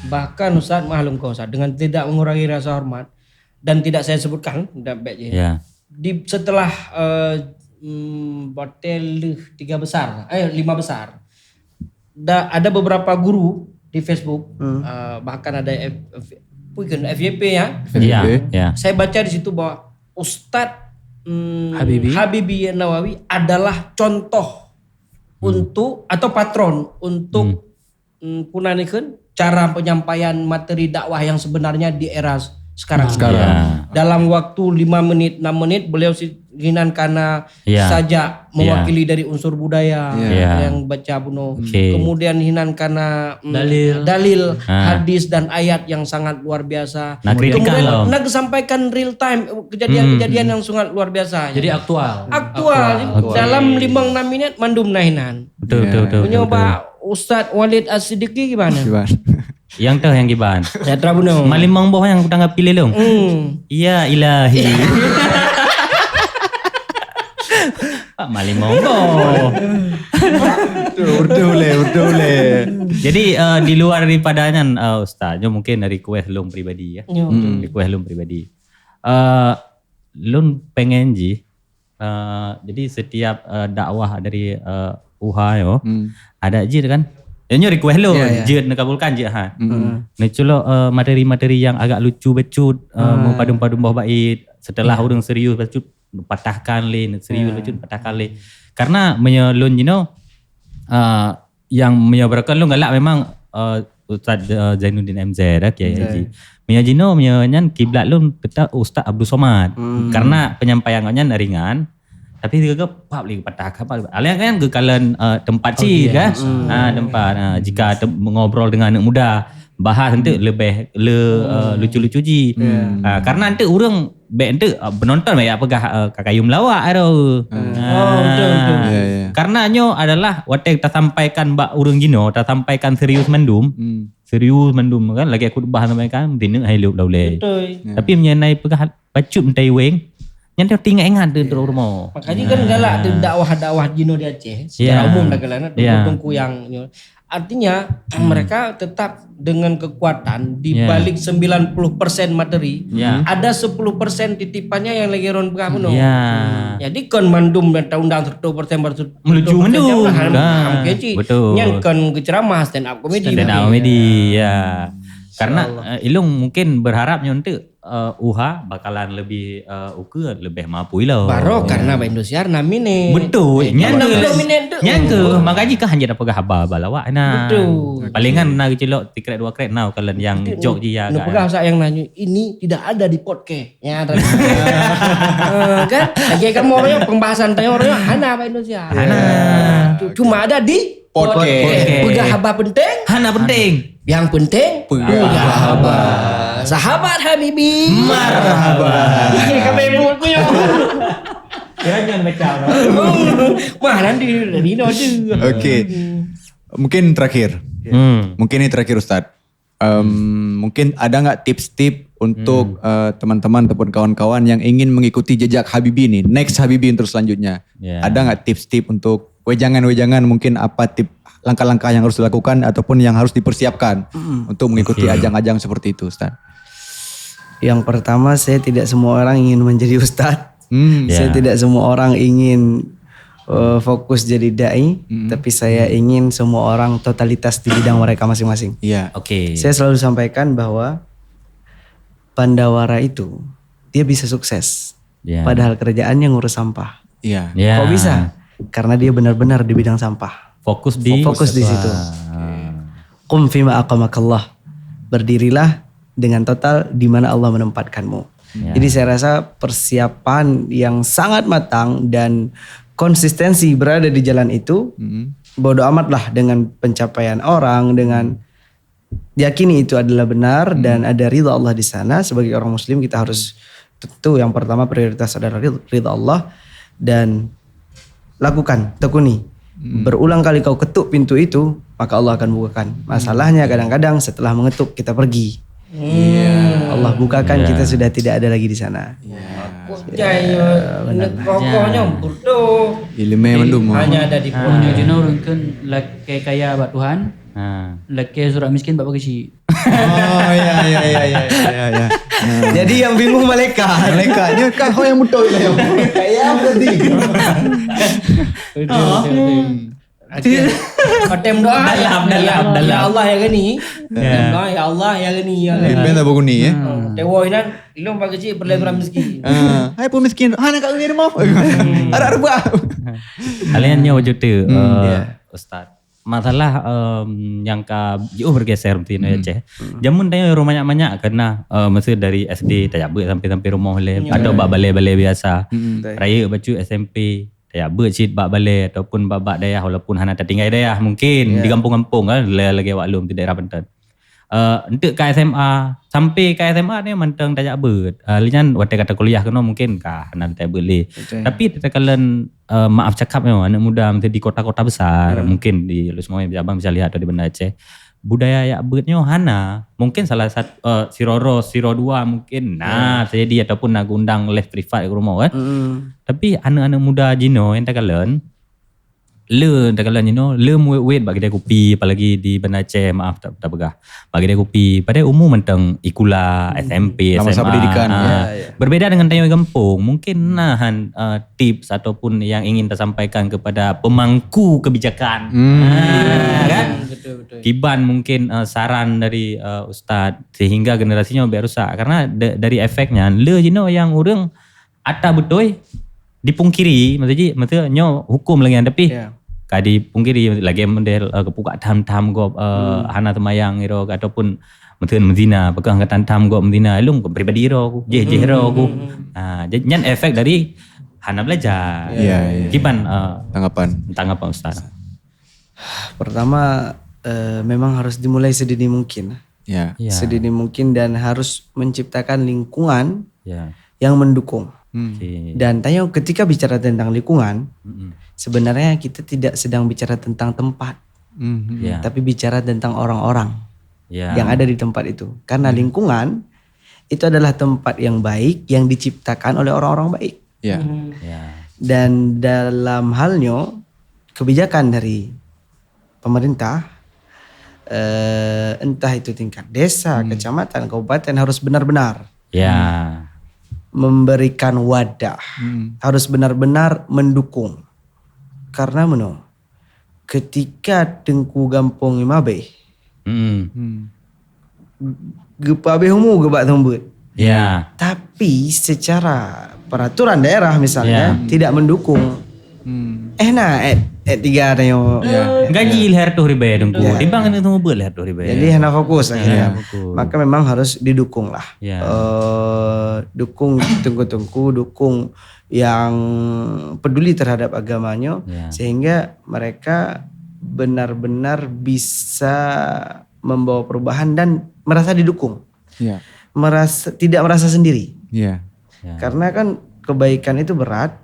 Bahkan Ustaz, maklum kau Ustaz, dengan tidak mengurangi rasa hormat dan tidak saya sebutkan, dah baik je. Ya. Di, setelah, eh, mm, batèe lheueh tiga besar, eh, lima besar, da-, ada beberapa guru di Facebook, Hmm. eh, bahkan ada F-, F-, bukan, F Y P ya. F Y P. Ya, ya. Saya baca di situ bahwa Ustaz, mm, Habibie. Habibie Nawawi adalah contoh Hmm. untuk, atau patron untuk, Hmm. mm, peue nan dikheun, cara penyampaian materi dakwah yang sebenarnya di era s-, sekarang. Sekarang. Ya. Dalam waktu lima menit, enam menit, beliau si-, hinan kana Ya. sajak Ya. mewakili dari unsur budaya Ya. Ya. yang baca bunoe. Oke. Kemudian hinan kana, mm, Dalil. dalil, Ah. hadis dan ayat yang sangat luar biasa. Nah, kritikan Kemudian lah. nak sampaikan real time, kejadian-kejadian Hmm. yang sangat luar biasa. Jadi aktual. Aktual. Aktual. Dalam limong enam menit mandum na hinan. Betul, Ya. betul, betul, betul, Meunyoe betul. bak Ustaz Walid As-Siddiqui gimana? Gimana? Nyang teuh nyang kiban. Nyang teuh bunoe. Malimong boh nyang kutanggapi lé lôn. Hmm. Ya Ilahi. Pak malimong boh. Betul, betul lé, betul lé. Jadi, eh, di luar daripada nyan, eh, Ustaz, nyoe mungkin request lôn pribadi ya. Ya, betul. Hmm. Request lôn pribadi. Eh, lôn pengen jih Eh, jadi setiap, eh, dakwah dari, eh, U H nyoe, Hmm. ada jeuet kan? Ya, nyoe request lôn, Ya, ya. jeuet neukabulkan jeuet ha. Hmm. Neuculok, eh, materi-materi yang agak lucu bacut, eh, Ah. meupadum-padum boh bait. Setelah Ya. ureueng serius bacut, patahkan lé, serius Ya. bacut, patahkan lé. Karena meunyoe lôn jinoe, eh, nyang meunyoe barokon lôn galak memang, eh, Ustaz, eh, Zainuddin M Z, eh, Kiai Haji. Meunyoe jinoe, meunyoe nyan kiblat lôn tetap Ustaz Abdul Somad. Hmm. Karena penyampaian awaknyan ringan, tapi sigoe pap lagi patah kapal. Alian kan geukalon, eh, tempat cit, kan? Hmm. Ah, tempat. Ah, jika tem-, mengobrol dengan anak muda, bahas nanti lebih le, eh, lucu-lucu ji. Hmm. Ah, karena nanti ureueng bèk enteuk, ah, penonton bèk jak peugah, ah, ka kayém lawak tu. Hmm. Ah. Oh, betul, betul. Ya, ya. Karena nyoe adalah watèe tasampaikan bak ureueng jinoe, tasampaikan serius mandum. Hmm. Serius mandum kan, lagèe khutbah sampaikan, dineuk hai lôb laulèe. Betul. Ya. Tapi meunyoe na peugah bacut meutai weng, Nyan teuingat-ingat di rumoh. Makanya kan galak tu dakwah-dakwah jinoe di Aceh secara umum dah galak, teungku-teungku yang nyoe. Artinya mereka tetap dengan kekuatan di balik sembilan puluh persen materi, ada sepuluh persen titipannya yang lagi ron peugah bunoe. Jadi kon mandum dan undang seratus persen, menuju mendung. Kan? Betul. Nyan kon geuceramah, stand up comedy. Stand up comedy, ya. Karena eh, ilung mungkin berharapnya untuk eh, uha bakalan lebih eh, ukeue lebih mampu ilo. Baro karena bak Indosiar enam minit. Betul. Nyan ke? Enam puluh minit tu. Nyan ke? Makanya kan hanya dapat haba balawak nah. Betul. Palingan na geucilok tikrek dua krek na kalian yang jok ji ya. Peugah saat yang nanya ini tidak ada di podcast. Ya, kan? Lagi kamu orang pembahasan tanya orang hana bak Indosiar. Hana. Cuma ada di podcast. Peugah haba penting. Hana penting. Yang penting peugah haba. Sahabat Habibi. Marhaba. Kami buat kuyo. Kira jangan baca. Wah, nanti dari no tu. Okey. Mungkin terakhir. Hmm. Mungkin ini terakhir, Ustaz. Em, mungkin ada nggak tips-tips untuk eh, teman-teman ataupun kawan-kawan yang ingin mengikuti jejak Habibi nih, next Habibi untuk selanjutnya? Ada nggak tips-tips untuk wejangan-wejangan, mungkin apa tip langkah-langkah yang harus dilakukan ataupun yang harus dipersiapkan untuk mengikuti ajang-ajang seperti itu, Ustaz? Yang pertama, saya tidak semua orang ingin menjadi ustaz. Hmm. Saya tidak semua orang ingin eh, fokus jadi dai, tapi saya ingin semua orang totalitas di bidang mereka masing-masing. Iya. Oke. Saya selalu sampaikan bahwa Pandawara itu dia bisa sukses, padahal kerjaannya ngurus sampah. Iya. Ya. Kok bisa? Karena dia benar-benar di bidang sampah. Fokus di fokus di situ. Qum fima aqamakallah. Berdirilah dengan total di mana Allah menempatkanmu. Ya. Jadi saya rasa persiapan yang sangat matang dan konsistensi berada di jalan itu, bodoh amatlah dengan pencapaian orang, dengan yakini itu adalah benar dan ada ridha Allah di sana. Sebagai orang muslim, kita harus, tentu yang pertama prioritas adalah rid- ridha Allah dan lakukan, tekuni. Berulang kali kau ketuk pintu itu, maka Allah akan bukakan. Masalahnya kadang-kadang setelah mengetuk kita pergi. Allah bukakan kita sudah tidak ada lagi di sana. Kok jai rokoknya betul. Ilmu mandum. Hanya ada di pondok. Jinoe ureueng kheun lakée kaya bak Tuhan, lakée surat miskin bak keuchik. Oh ya ya ya ya ya ya. Jadi yang bingung malaikat. Malaikat, nyoe kan ho nyang beutôi lah. Kaya berarti. Betul, betul, betul. Patem doa dalam, ya, dalam, ya dalam. Allah ya Ghani. Ya. Patem doa ya Allah ya Ghani ya Ghani. Iben tak berguni ya. Tewoh nan ilong bak keuchik perlu orang miskin. Ah, hai pun miskin. Ha nak kat rumah. Harap rupa. Kalian nyoe wajud tu, eh, Ustaz. Masalah em, yang ka jiôh bergeser mungkin ya Ceh. Jameun tanyoe ureueng manyak-manyak kena eh, masa dari S D tajak beuet sampai-sampai rumoh leh. Atau bak balai-balai biasa. Raya bacut S M P tajak beuet cit bak balai ataupun bak-bak dayah walaupun hana tatinggai dayah mungkin di kampung-kampung kan lagèe awak lôn di daerah Banten. Eh, enteuk ka S M A sampai ka S M A ni mantong tajak beuet. Eh, lheuh nyan watèe ka takuliah keunoe mungkin ka hana tajak beuet lé. Tapi takalon eh, maaf cakap nyoe aneuk muda mungkin di kota-kota besar mungkin di Lhokseumawe Cabang bisa lihat atau di Banda Aceh budaya jak beuet nyoe hana. Mungkin salah satu eh, siroro siro dua mungkin nah terjadi ataupun na geuundang leh privat ke rumah kan. Tapi aneuk-aneuk muda jinoe nyang takalon le takalon jinoe le muet-uet bak kedai kopi apalagi di Banda Aceh maaf tak tak peugah bak kedai kopi padahal umu mantong sikula S M P S M A. Pendidikan. Berbeda dengan tanyoe gampong mungkin nahan uh, tips ataupun yang ingin tasampaikan kepada pemangku kebijakan. Ah, kan? Betul betul. Kiban mungkin uh, saran dari uh, ustaz sehingga generasinya lebih rusak karena de- dari efeknya le jinoe yang urang ata beutôi dipungkiri maksud ji maksud nyoe hukum lagi tapi ka dipungkiri lagi model uh, kepuka tham-tham gop uh, hana semayang iro ataupun mungkin mezina pegang kata tham gop mezina ilung pribadi iro aku jeh jeh iro aku. Ha nyan efek dari hana belajar. Ya, ya. Kiban uh, tanggapan tanggapan ustaz. Pertama eh, memang harus dimulai sedini mungkin. Ya. Sedini mungkin dan harus menciptakan lingkungan yang mendukung. Dan tanya ketika bicara tentang lingkungan, sebenarnya kita tidak sedang bicara tentang tempat, tapi bicara tentang orang-orang yang ada di tempat itu. Karena lingkungan itu adalah tempat yang baik yang diciptakan oleh orang-orang baik. Ya. Ya. Dan dalam hal nyoe, kebijakan dari pemerintah, eh, entah itu tingkat desa, kecamatan, kabupaten, harus benar-benar Ya. memberikan wadah, harus benar-benar mendukung. Karena meunoe, ketika teungku gampông imabeh, Hmm. Hmm. geupeuabeh umu geuh bak seumeubeuet. Ya. Tapi secara peraturan daerah misalnya Ya. tidak mendukung. Hmm. Eh na, eh, eh tiga tanyoe. Ya. Gaji lhèe reutôh ribèe teungku. Ya. Timbang keuneuk seumeubeuet lhèe reutôh ribèe. Jadi hana fokus akhirnya. Ya, fokus. Maka memang harus didukung lah. Ya. Eh, dukung teungku-teungku, dukung yang peduli terhadap agamanya, Ya. sehingga mereka benar-benar bisa membawa perubahan dan merasa didukung. Ya. Merasa, tidak merasa sendiri. Ya. Ya. Karena kan kebaikan itu berat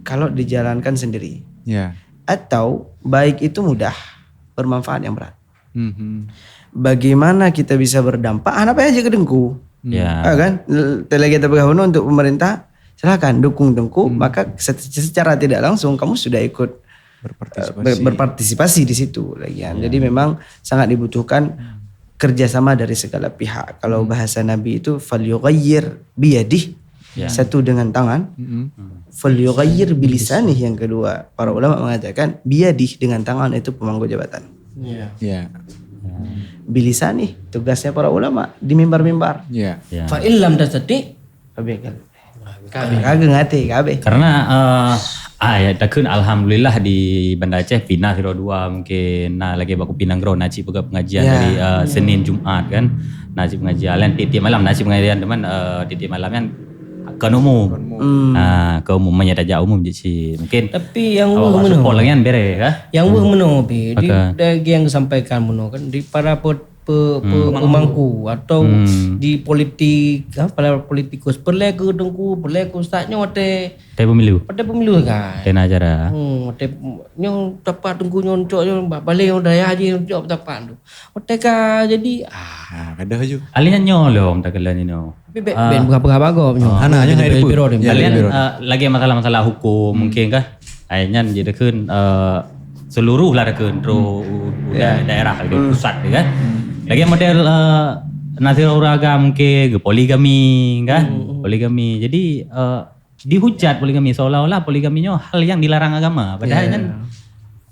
kalau dijalankan sendiri. Ya. Atau baik itu mudah, bermanfaat yang berat. Mhm. Bagaimana kita bisa berdampak? Hana payah jeuet keu teungku. Ya. Ha, kan? L-, lagèe tapeugah bunoe untuk pemerintah, silakan dukung teungku, Hmm. maka se-, secara tidak langsung kamu sudah ikut, Berpartisipasi. eh, ber-, berpartisipasi di situ lagi, kan. Ya. Jadi memang sangat dibutuhkan Hmm. kerjasama dari segala pihak. Kalau Hmm. bahasa Nabi itu, "Falyughayyir biyadih", Ya. satu dengan tangan, Mm-mm. "Falyughayyir bilisanih", yang kedua. Para ulama mengatakan, biyadih, dengan tangan, itu pemangku jabatan. Ya. Ya. Bilisanih, tugasnya para ulama di mimbar-mimbar. Ya. Ya. Fa in lam tastati'. Habis kan? Kabeh. Kageng até, kabeh. Karena, eh, ah, ya, takheun alhamdulillah di Banda Aceh pih na sidroe dua mungkin na lagèe bak Kupi Nanggroe na cit peugah pengajian Ya. dari, eh, Senin Jumat kan. Na cit pengajian laén tiep-tiep malam na cit pengajian teuma, eh, tiep-tiep malam kan kon umum. Hmm. Ah, kon umum meunyo tajak umum jih cit. Mungkin Tapi yang awak weueh support meunoe. lagi kan beres kah? Yang weueh Hmm. meunoe pi di Maka daging yang disampaikan meunoe kan di para pe-, pe-, pe-, Hmm. pemangku atau Hmm. di politik, ha, para politikus. Peureulèe keu teungku, peureulèe keu ustaz nyoe watèe Watèe pemilu. watèe pemilu kan. Watèe na acara. Hmm, watèe nyoe tapak teungku nyoe cok nyoe ba-, balèe nyoe dayah jih cok tapak tu. Watèe ka jadi, ah. Ha, gadoh ju. Alih nyoe lom takalon inoe. Tapi bèk, Ah. bèk peugah-peugah bak gob nyoe. Hana, Jadi nyoe hai biro, depan. biro, Ya, Alian, biro. eh, lagi masalah-masalah hukum Hmm. mungkin kah? Ai nyan jih takheun, eh, seluruh lah takheun, terus Hmm. u-, u-, Ya. da-, daerah gitu, Hmm. pusat gitu kan. Hmm. Lagi model, eh, na sidroe ureueng agam mungkin geupoligami kah? Hmm. Poligami. Jadi, eh, dihujat poligami seolah-olah poligami nyoe hal yang dilarang agama. Padahal Ya. nyan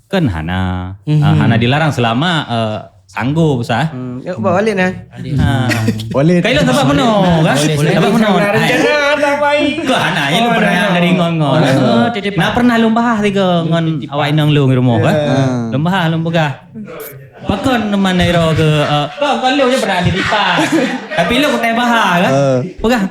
kan hana, Hmm. ah, hana dilarang selama, eh, sanggup sah. Hmm, yuk bawa balik nah. Ah. Boleh. Kailon sabab meunoe kan? Boleh. Sabab meunoe. Rencana ada baik. Keu hana, ya lu Oh, pernah ada. dari ngon-ngon. Oh, titip. Nah, pernah lôn bahas tiga ngon Titip. awak inong lôn di rumoh kan? Ya. Lôn bahas, lôn peugah. Pakon teuma nai ro ke, eh, kau kalau je pernah ditipas. Tapi lu kena bahas kan? Eh. Peugah.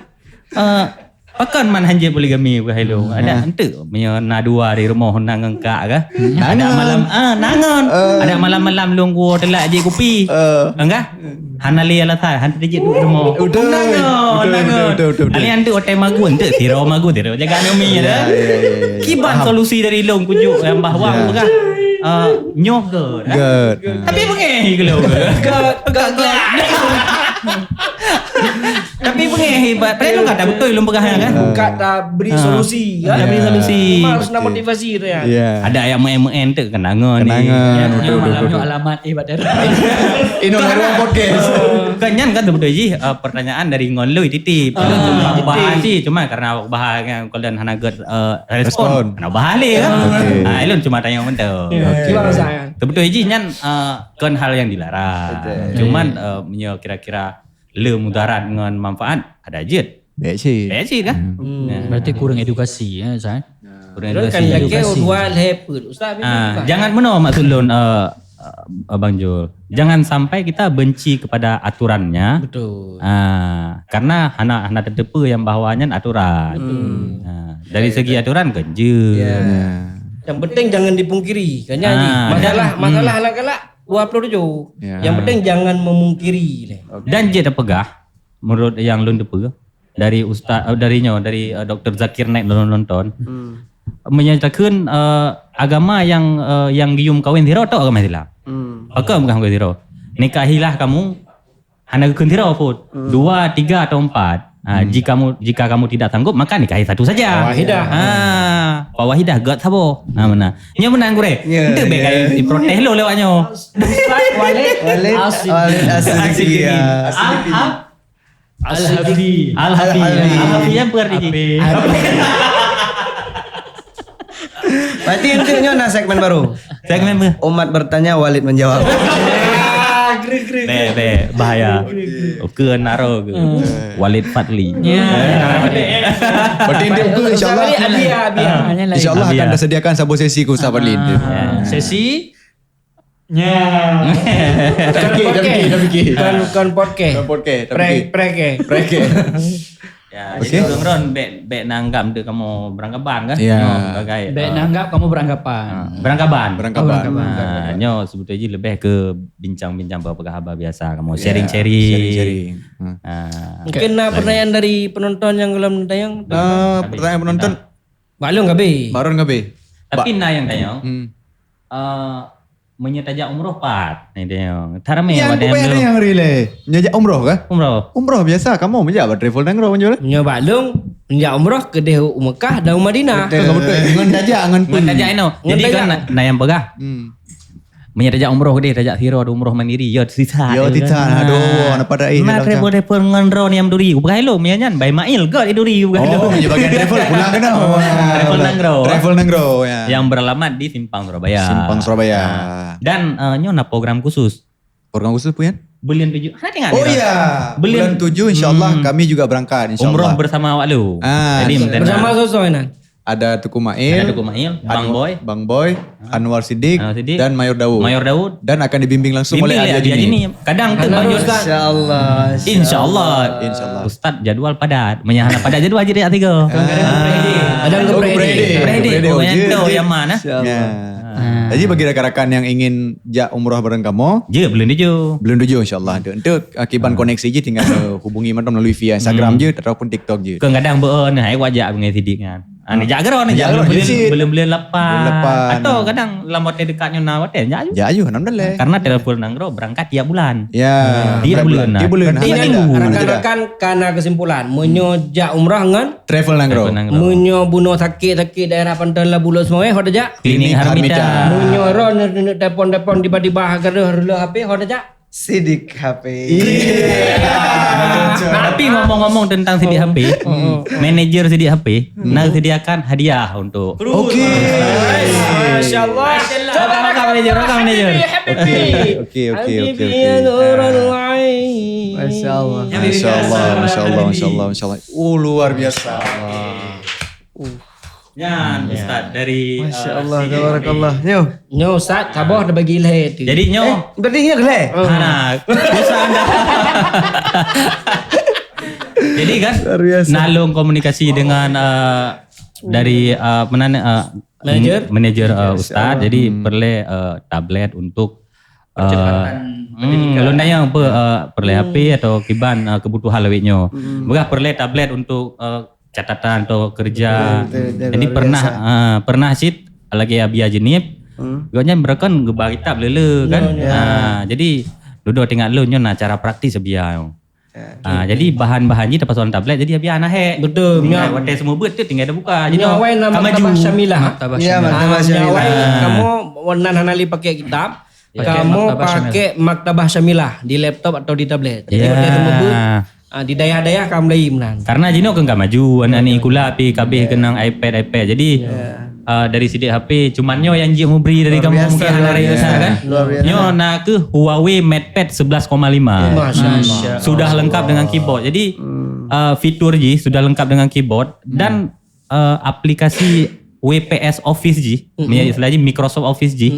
Eh, pakon man hanjeuet poligami peugah ilong. Ada Hmm. enteuk meunyoe na dua di rumoh na ngon kak kah? Hmm. Ada Nangon. malam, ah, nangon. Eh. Ada malam-malam lôn gua telat jép kupi. Eh. Enggah? Hana lé alasan, hana dijeuet duek rumoh. Betul. Nangon, Betul, nangon. betul, betul, betul. Ali anteuk hotel magun, enteuk siro magun, siro jaga anami Ya, dah. ya, ya, ya, ya. Kiban Faham. solusi dari lôn kujuk yang bahwa Ya. peugah, eh, nyoh ke, eh? Good. Tapi bengeh ke lôn. Good, good, good. Tapi bengeh hebat. Padahal lôn kata betul lôn peugah kan? Buka tak beri Ah. solusi, Ah, kan? tak beri Ya. solusi. Memang harus nak Okey. motivasi tu, ya. Ya. Ada ayat meu'en-meu'en tu kenangan ni. Kenangan, Ya, betul, yang betul, malam betul. nyoe alamat, eh, Pak Tera. Inoe baru podcast. Kan nyan kan betul jih, uh, pertanyaan dari ngon lui titip. Ah, Cuma titip. bahas sih, cuma karena awak bahas kan kalau dan hana get, uh, respon, Respon. kena bahas leh kan? Okey. Ah, ilôn cuma tanya mantap. Ya, Okey. kiban rasa kan? Betul jih nyan, uh, kon hal yang dilarang. Betul. Cuman, uh, meunyoe kira-kira le mudarat ngon manfaat, ada jeuet. Baik cit. Baik cit kan? Hmm. Hmm. Ya. Berarti kurang edukasi, ya, Ustaz? Kurang Terus edukasi. kan lagi Edukasi. dua lhèe peuet. Ustaz, Ah, betul tak? jangan meunoe maksud lôn, eh, eh, Abang Jul. Jangan sampai kita benci kepada aturannya. Betul. Ah, karena hana, hana teuteupeue yang bahwa nyan aturan. Betul. Ah, dari segi aturan kan je. Ya. Ya. Yang penting jangan dipungkiri. Kan jadi Ah, masalah, dan, masalah hmm. anak galak dua puluh tujuh. Ya. Yang penting jangan memungkiri leh. Okey. Dan je terpeugah, menurut yang lôn teupeu, dari ustaz, eh, dari nyoe, dari, eh, Doktor Zakir Naik lôn nonton. Hmm. Meunyoe takheun, eh, agama yang, eh, yang gium kawin siro tok agama Islam. Hmm. Pakon bukan kawin siro. Nikahilah kamu hana geukheun siro pun. Hmm. Dua, tiga atau empat. Ha, jika kamu, jika kamu tidak sanggup, maka nikahi satu saja. Fawahidah. Ha, fawahidah, göt saboh. Ha, meunan. Nyoe meunan gurèe. Ya, ente bèk ya. Kai diprotes lo lewat nyoe. Ustaz Walid, Walid As-Siddiq. Walid As-Siddiq. As-Siddiq. Ya. Al-, al-, Al-Hafi. Al-Hafi. Al-Hafi. Al-Hafi yang berarti. Hafi. Berarti untuk nyoe na segmen baru. Segmen apa? Umat bertanya, Walid menjawab. Bèk, bèk, bahaya. Oke, naro ke. Walid Fadli. Ya. Berarti untuk ke, insya Allah. Ustaz Walid, hadiah, hadiah. Insya Allah akan tersediakan satu sesi ke Ustaz Fadli. Ah. Sesi? Ya. Dah fikir, dah fikir, dah fikir. Kon, kon podcast. Kon podcast, dah fikir. Prank, prank, eh. Prank, eh. Ya, jadi ureueng droen bèk, bèk na anggap deh kamoe beurangkaban kan? Ya. Nyoe sebagai, bèk na anggap kamoe beurangkaban. Ha, beurangkaban. Beurangkaban. Oh, beurangkaban. Ha, nyoe sebetulnya leubeh ke bincang-bincang peugah haba biasa kamoe, ya, sharing-sharing. Sharing-sharing. Ha. Ha. Mungkin na pertanyaan dari penonton nyang gohlom tanyong? Ah, pertanyaan penonton. Bak lôn ka abéh. Bak lôn ka abéh. Tapi na nyang tanyong. Hmm. Eh, meunyoe tajak umroh pat, ni dia. Nyan bukan ada nyang rilek. Nyoe jak umroh kah? Umroh. Umroh biasa, kamoe meujak bak travel nanggroe meunyoe lah. Nyoe bak lôn, meujak umroh keudeh u Mekah dan u Madinah. Betul, betul. Ngon tajak, ngon pun. Ngon tajak inoe. Jadi kan na, na nyang peugah. Hmm. Meunyoe tajak umroh keudeh, tajak sira, umroh mandiri. Ya, sisa. Ya, sisa. Aduh, na pada ih. Travel, travel ngon droe nyang duri. Bukan hello, meunyoe nyan, bai mail, gèt duri. Bukan hello. Oh, ya, bagian travel pulang keunoe. Travel nanggroe. Travel nanggroe, ya. Yang beralamat di Simpang Surabaya. Simpang Surabaya. Nah, dan, eh, nyoe na program khusus. Program khusus apa, Yan? Bulan tujuh. Hana tengok. Oh, ya. Bulan tujuh, insya Allah, hmm, kami juga berangkat, insya Allah. Umroh bersama awak lu. Ah, jadi, bersama soe-soe nyan? Ada Teungku Mail, ada Teungku Mail, Bang Boy, Bang Boy, Anwar Siddiq, Anwar Siddiq, dan Mayor Daud. Mayor Daud. Dan akan dibimbing langsung oleh Adia Jini. Kadang tu Mayor Ustaz. Insya Allah. Insya Allah. Insya Allah. Ustaz jadual padat. Meunyoe hana padat jadual jadi tiga. Ah. Ada ke Friday? Friday. Friday. Friday. Oh, yang mana? Insya Allah. Ya. Ah. Jadi bagi rakan-rakan yang ingin jak umrah bareng kamoe, je, bulan tujuh. Bulan tujuh, insya Allah. Untuk, untuk, ah, kiban koneksi je tinggal, eh, hubungi mantong melalui via Instagram je ataupun TikTok je. Kadang beu, nah, hai wajak dengan Siddiq kan. Ah, ni jak keudroe, ni jak keudroe. Belum-belum lapan. Belum lapan. Atau kadang lam hotel dekat nyoe na hotel, jak aju. Jak aju, alhamdulillah. Karena travel nanggroe berangkat tiap bulan. Ya, tiap bulan. Tiap bulan. Tiap minggu. Rakan-rakan, kana kesimpulan, meunyoe jak umrah ngon travel nanggroe. Meunyoe bunoe sakit-sakit daerah Pantai Labu Lhokseumawe, ho tajak? Klinik Harmita. Meunyoe roh neuk telepon-telepon tiba-tiba hareuh HP, ho tajak? Siddiq HP. Iya. Tapi ngomong-ngomong tentang Siddiq HP, manajer Siddiq HP, na sediakan hadiah untuk. Oke. Masya Allah. Rakan-rakan manajer, rakan manajer. Oke, oke, oke, oke, oke. Masya Allah. Masya Allah, masya Allah, masya Allah, masya Allah. Oh, luar biasa. Nyan, Ustaz, dari, Masya Allah, tabarakallah. Nyoe. Nyoe, Ustaz, saboh dah bagi lhèe tu. Jadi, nyoe. Eh, berarti nyoe lhèe? Ha, Ustaz anda. Jadi kan, luar biasa. Na lôn komunikasi dengan, eh, dari, eh, mana, eh, manajer, manajer, eh, Ustaz. Jadi, peureulèe, eh, tablet untuk, eh, percepatan pendidikan. Lôn tanya apa, eh, peureulèe HP atau kiban, eh, kebutuhan lawét nyoe. Peugah peureulèe tablet untuk, eh, catatan atau kerja. Betul, betul, betul. Jadi luar biasa. Pernah, ah, pernah cit lagèe Abia Jeunieb, gobnyan beureukan geuba kitab le-le kan. Ya, ya. Ah, jadi dudoe teuingat lôn nyoe na cara praktis Abia nyoe. Ya, jadi bahan-bahan jih tapasoe lam tablet, jadi Abia hana hek. Betul. Tinggai watèe seumeubeuet tu tinggai tabuka. Jadi nyoe awai na ka maju. Maktabah Syamilah. Ya, Maktabah Syamilah. Nyoe awai kamoe nan hana lé pakai kitab. Ya. Kamoe pakai Maktabah Syamilah di laptop atau di tablet. Jadi, ya, watèe seumeubeuet, ah, di dayah-dayah ka mulai meunan. Karena jinoe kan ka maju, aneuk-aneuk sikula pi kabeh keunong iPad, iPad. Jadi, ah, dari Siddiq HP, cuman nyoe nyang jeuet meubri dari kamoe mungkin hana rasa kan. Luar biasa. Nyoe na keuh Huawei MatePad sebelas koma lima. Masya Allah. Sudah lengkap dengan keyboard. Jadi, ah, fitur jih sudah lengkap dengan keyboard dan eh, aplikasi W P S Office jih, meunyo istilah jih Microsoft Office jih,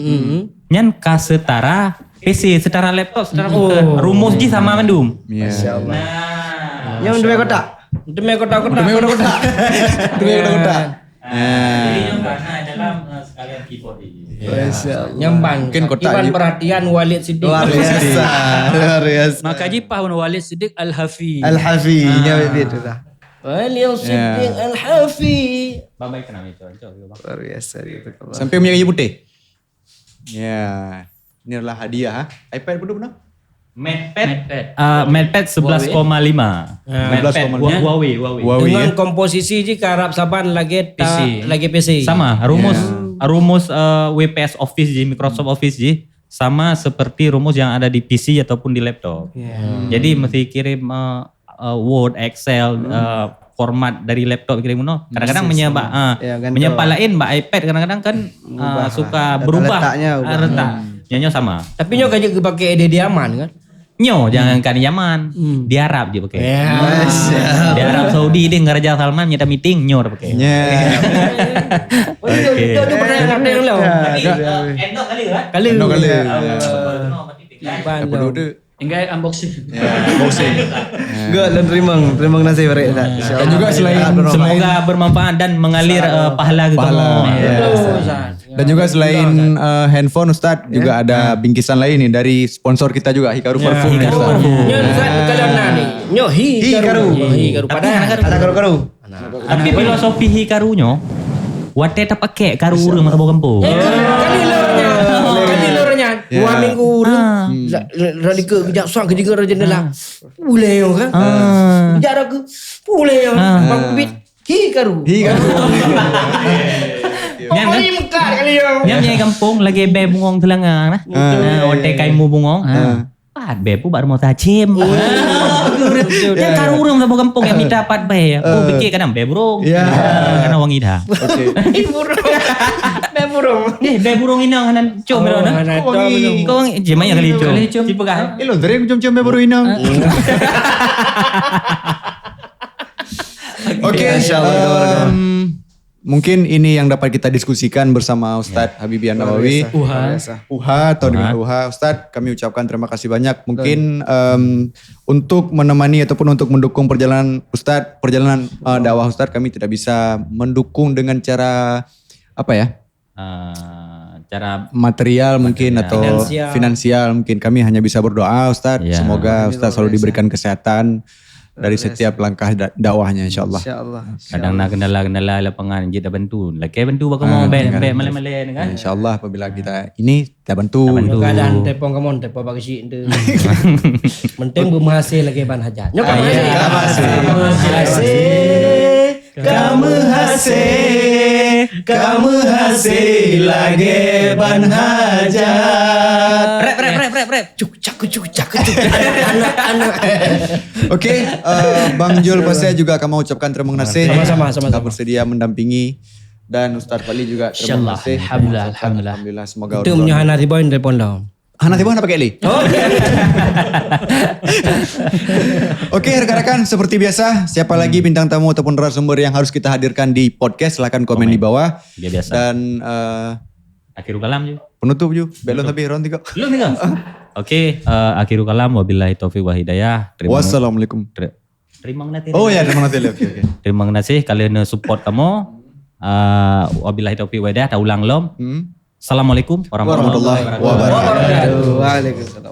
nyan ka setara P C, setara laptop, setara komputer. Rumus jih sama mandum. Ya. Masya Allah. Nah. Nyang dua kotak. Dua kotak-kotak. Dua kotak-kotak. Dua kotak-kotak. Nah, jadi nyang ka na dalam, eh, sekalian keyboard ini. Masya Allah. Nyang ban. Mungkin kotak kiban perhatian Walid Siddiq. Luar biasa. Luar biasa. Maka jih paih Walid Siddiq Al-Hafi. Al-Hafi. Nyan dia tu dah. Walid Siddiq Al-Hafi. Babai kenal itu, Cok. Luar biasa dia tu. Sampai punya kayu putih. Ya. Ini adalah hadiah, ha? iPad pun pernah? MatePad, MatePad. Ah, MatePad sebelas koma lima. Ah. MatePad, Huawei, Huawei. Huawei, dengan ya. Komposisi jih ka rab saban lagèe ta-, P C. Lagèe P C. Sama, rumus, rumus, eh, W P S Office jih, Microsoft Office jih, sama seperti rumus yang ada di P C ataupun di laptop. Ya. Jadi mesti kirim, eh, eh, Word, Excel, eh, format dari laptop kirim meunoe. Kadang-kadang meunyo bak, ah, meunyo pat laén bak iPad kadang-kadang kan, ah, suka berubah, ah, letaknya berubah. Nyoe, nyoe sama. Tapi nyoe ka jeuet geupaké di Yaman kan? Nyoe jangankan Yaman, di Arab jeuet pakai. Ya. Di Arab Saudi deh ngon Raja Salman nyata meeting nyoe dah pakai. Ya. Oh, iya, itu, itu pernah ada yang lawan. Tapi, eh, endok kali kan? Kali. Endok kali. Ya. Ban Apa dong. Duduk? Tinggal unboxing. Ya, unboxing. Enggak, dan terima, terima kasih Farid. Dan juga selain, selain Semoga bermanfaat dan mengalir, eh, pahala ke Pahala, kamu. Ya. Betul, Ustaz. Dan juga selain, eh, handphone, Ustaz, juga ada bingkisan lain nih dari sponsor kita juga, Hikaru Parfum, Hikaru Ustaz. Parfum. Nyoe, Ustaz, kalau nak ni. Nyoe, Hikaru. Hikaru. Hikaru. Tapi padahal ada karu-karu. Tapi filosofi Hikaru nyoe, watèe tapakèk karu ureueng masa boh gampông. Eh, kali lor nyan. Kali lor nyan. Ya. Dua minggu ureueng. Ah. La-, la-, la-, dikeue geujak suang keu jiga jendela. Pulèh nyoe kan. Ah. Geujak dah ke, pulèh nyoe. Ah. Bang Bit. Hikaru. Hikaru. Nyan kan? Pokoknya meukat kali nyoe. Nyan nyai gampông lagèe bèe bungong teulanga nah. Betul. Ah, watèe kaimu bungong. Ah. Ah. Pat bèe pun bak rumoh tacém. Oh. Dia karu ureueng saboh gampông nyang mita pat bèe. Oh, pikir kadang bèe burông. Ya. Ah, kadang wangi dah. Oke. Bèe burông. Bèe burông. Eh, bèe burông inong hana com dah. Hana com. Kau wangi. Cuma yang kali com. Kali com. Tipe kah? Eh, lôn tadi cium-cium bèe burông inong. Oke, insyaallah. Em, Mungkin ini yang dapat kita diskusikan bersama Ustadz Habibie An-Nawawi. Luar biasa. Uha. Luar biasa. Uha atau dengan Uha. Uha. Ustadz, kami ucapkan terima kasih banyak. Mungkin, em, untuk menemani ataupun untuk mendukung perjalanan Ustadz, perjalanan, eh, dakwah Ustadz, kami tidak bisa mendukung dengan cara, apa ya? Eh, cara Material mungkin atau finansial. Finansial mungkin. Kami hanya bisa berdoa, Ustadz. Ya. Semoga Ustadz selalu diberikan kesehatan dari setiap langkah da-, dakwahnya, insyaallah. Insyaallah. Kadang na kendala-kendala lapangan, jeuet tabantu. Lakèe bantu bak kamoe, bèk, bèk malèe-malèe ni kan. Insyaallah apabila kita ini, tabantu. Tabantu. Keadaan telepon kamoe, telepon bak keuchik tu. Penting berhasil lagi ban hajat. Nyoe kan berhasil. Berhasil. Kamu hasil, kamu hasil lagi ban hajat. Rap, rap, rap, rap, rap. Cuk, cak, cuk, cak, cuk. Anak-anak. Oke, eh, Bang Jul Pasir juga kami ucapkan terima kasih. Sama-sama, sama-sama. Telah bersedia mendampingi dan Ustaz Fadli juga terima kasih. Insyaallah. Alhamdulillah, alhamdulillah. Alhamdulillah, semoga Itu punya Hana Riboy telepon dong. Hana Riboy nak pakai leh? Oh. Oke, rekan-rekan, seperti biasa, siapa lagi bintang tamu ataupun narasumber yang harus kita hadirkan di podcast, silahkan komen di bawah. Biar biasa. Dan, eh, Akhirul kalam je. Penutup je. Belum tapi round tiga. Belum tiga. Oke, eh, akhirul kalam, wabillahi taufiq wal hidayah. Terima Wassalamualaikum. ter-, terima kasih. Oh ya, terima kasih. Oke, oke. Terima kasih kerana support kamu. Eh, wabillahi taufiq wal hidayah, tak ulang lom. Hmm. Assalamualaikum warahmatullahi Warahmatullahi wabarakatuh. Wabarakatuh. Waalaikumsalam.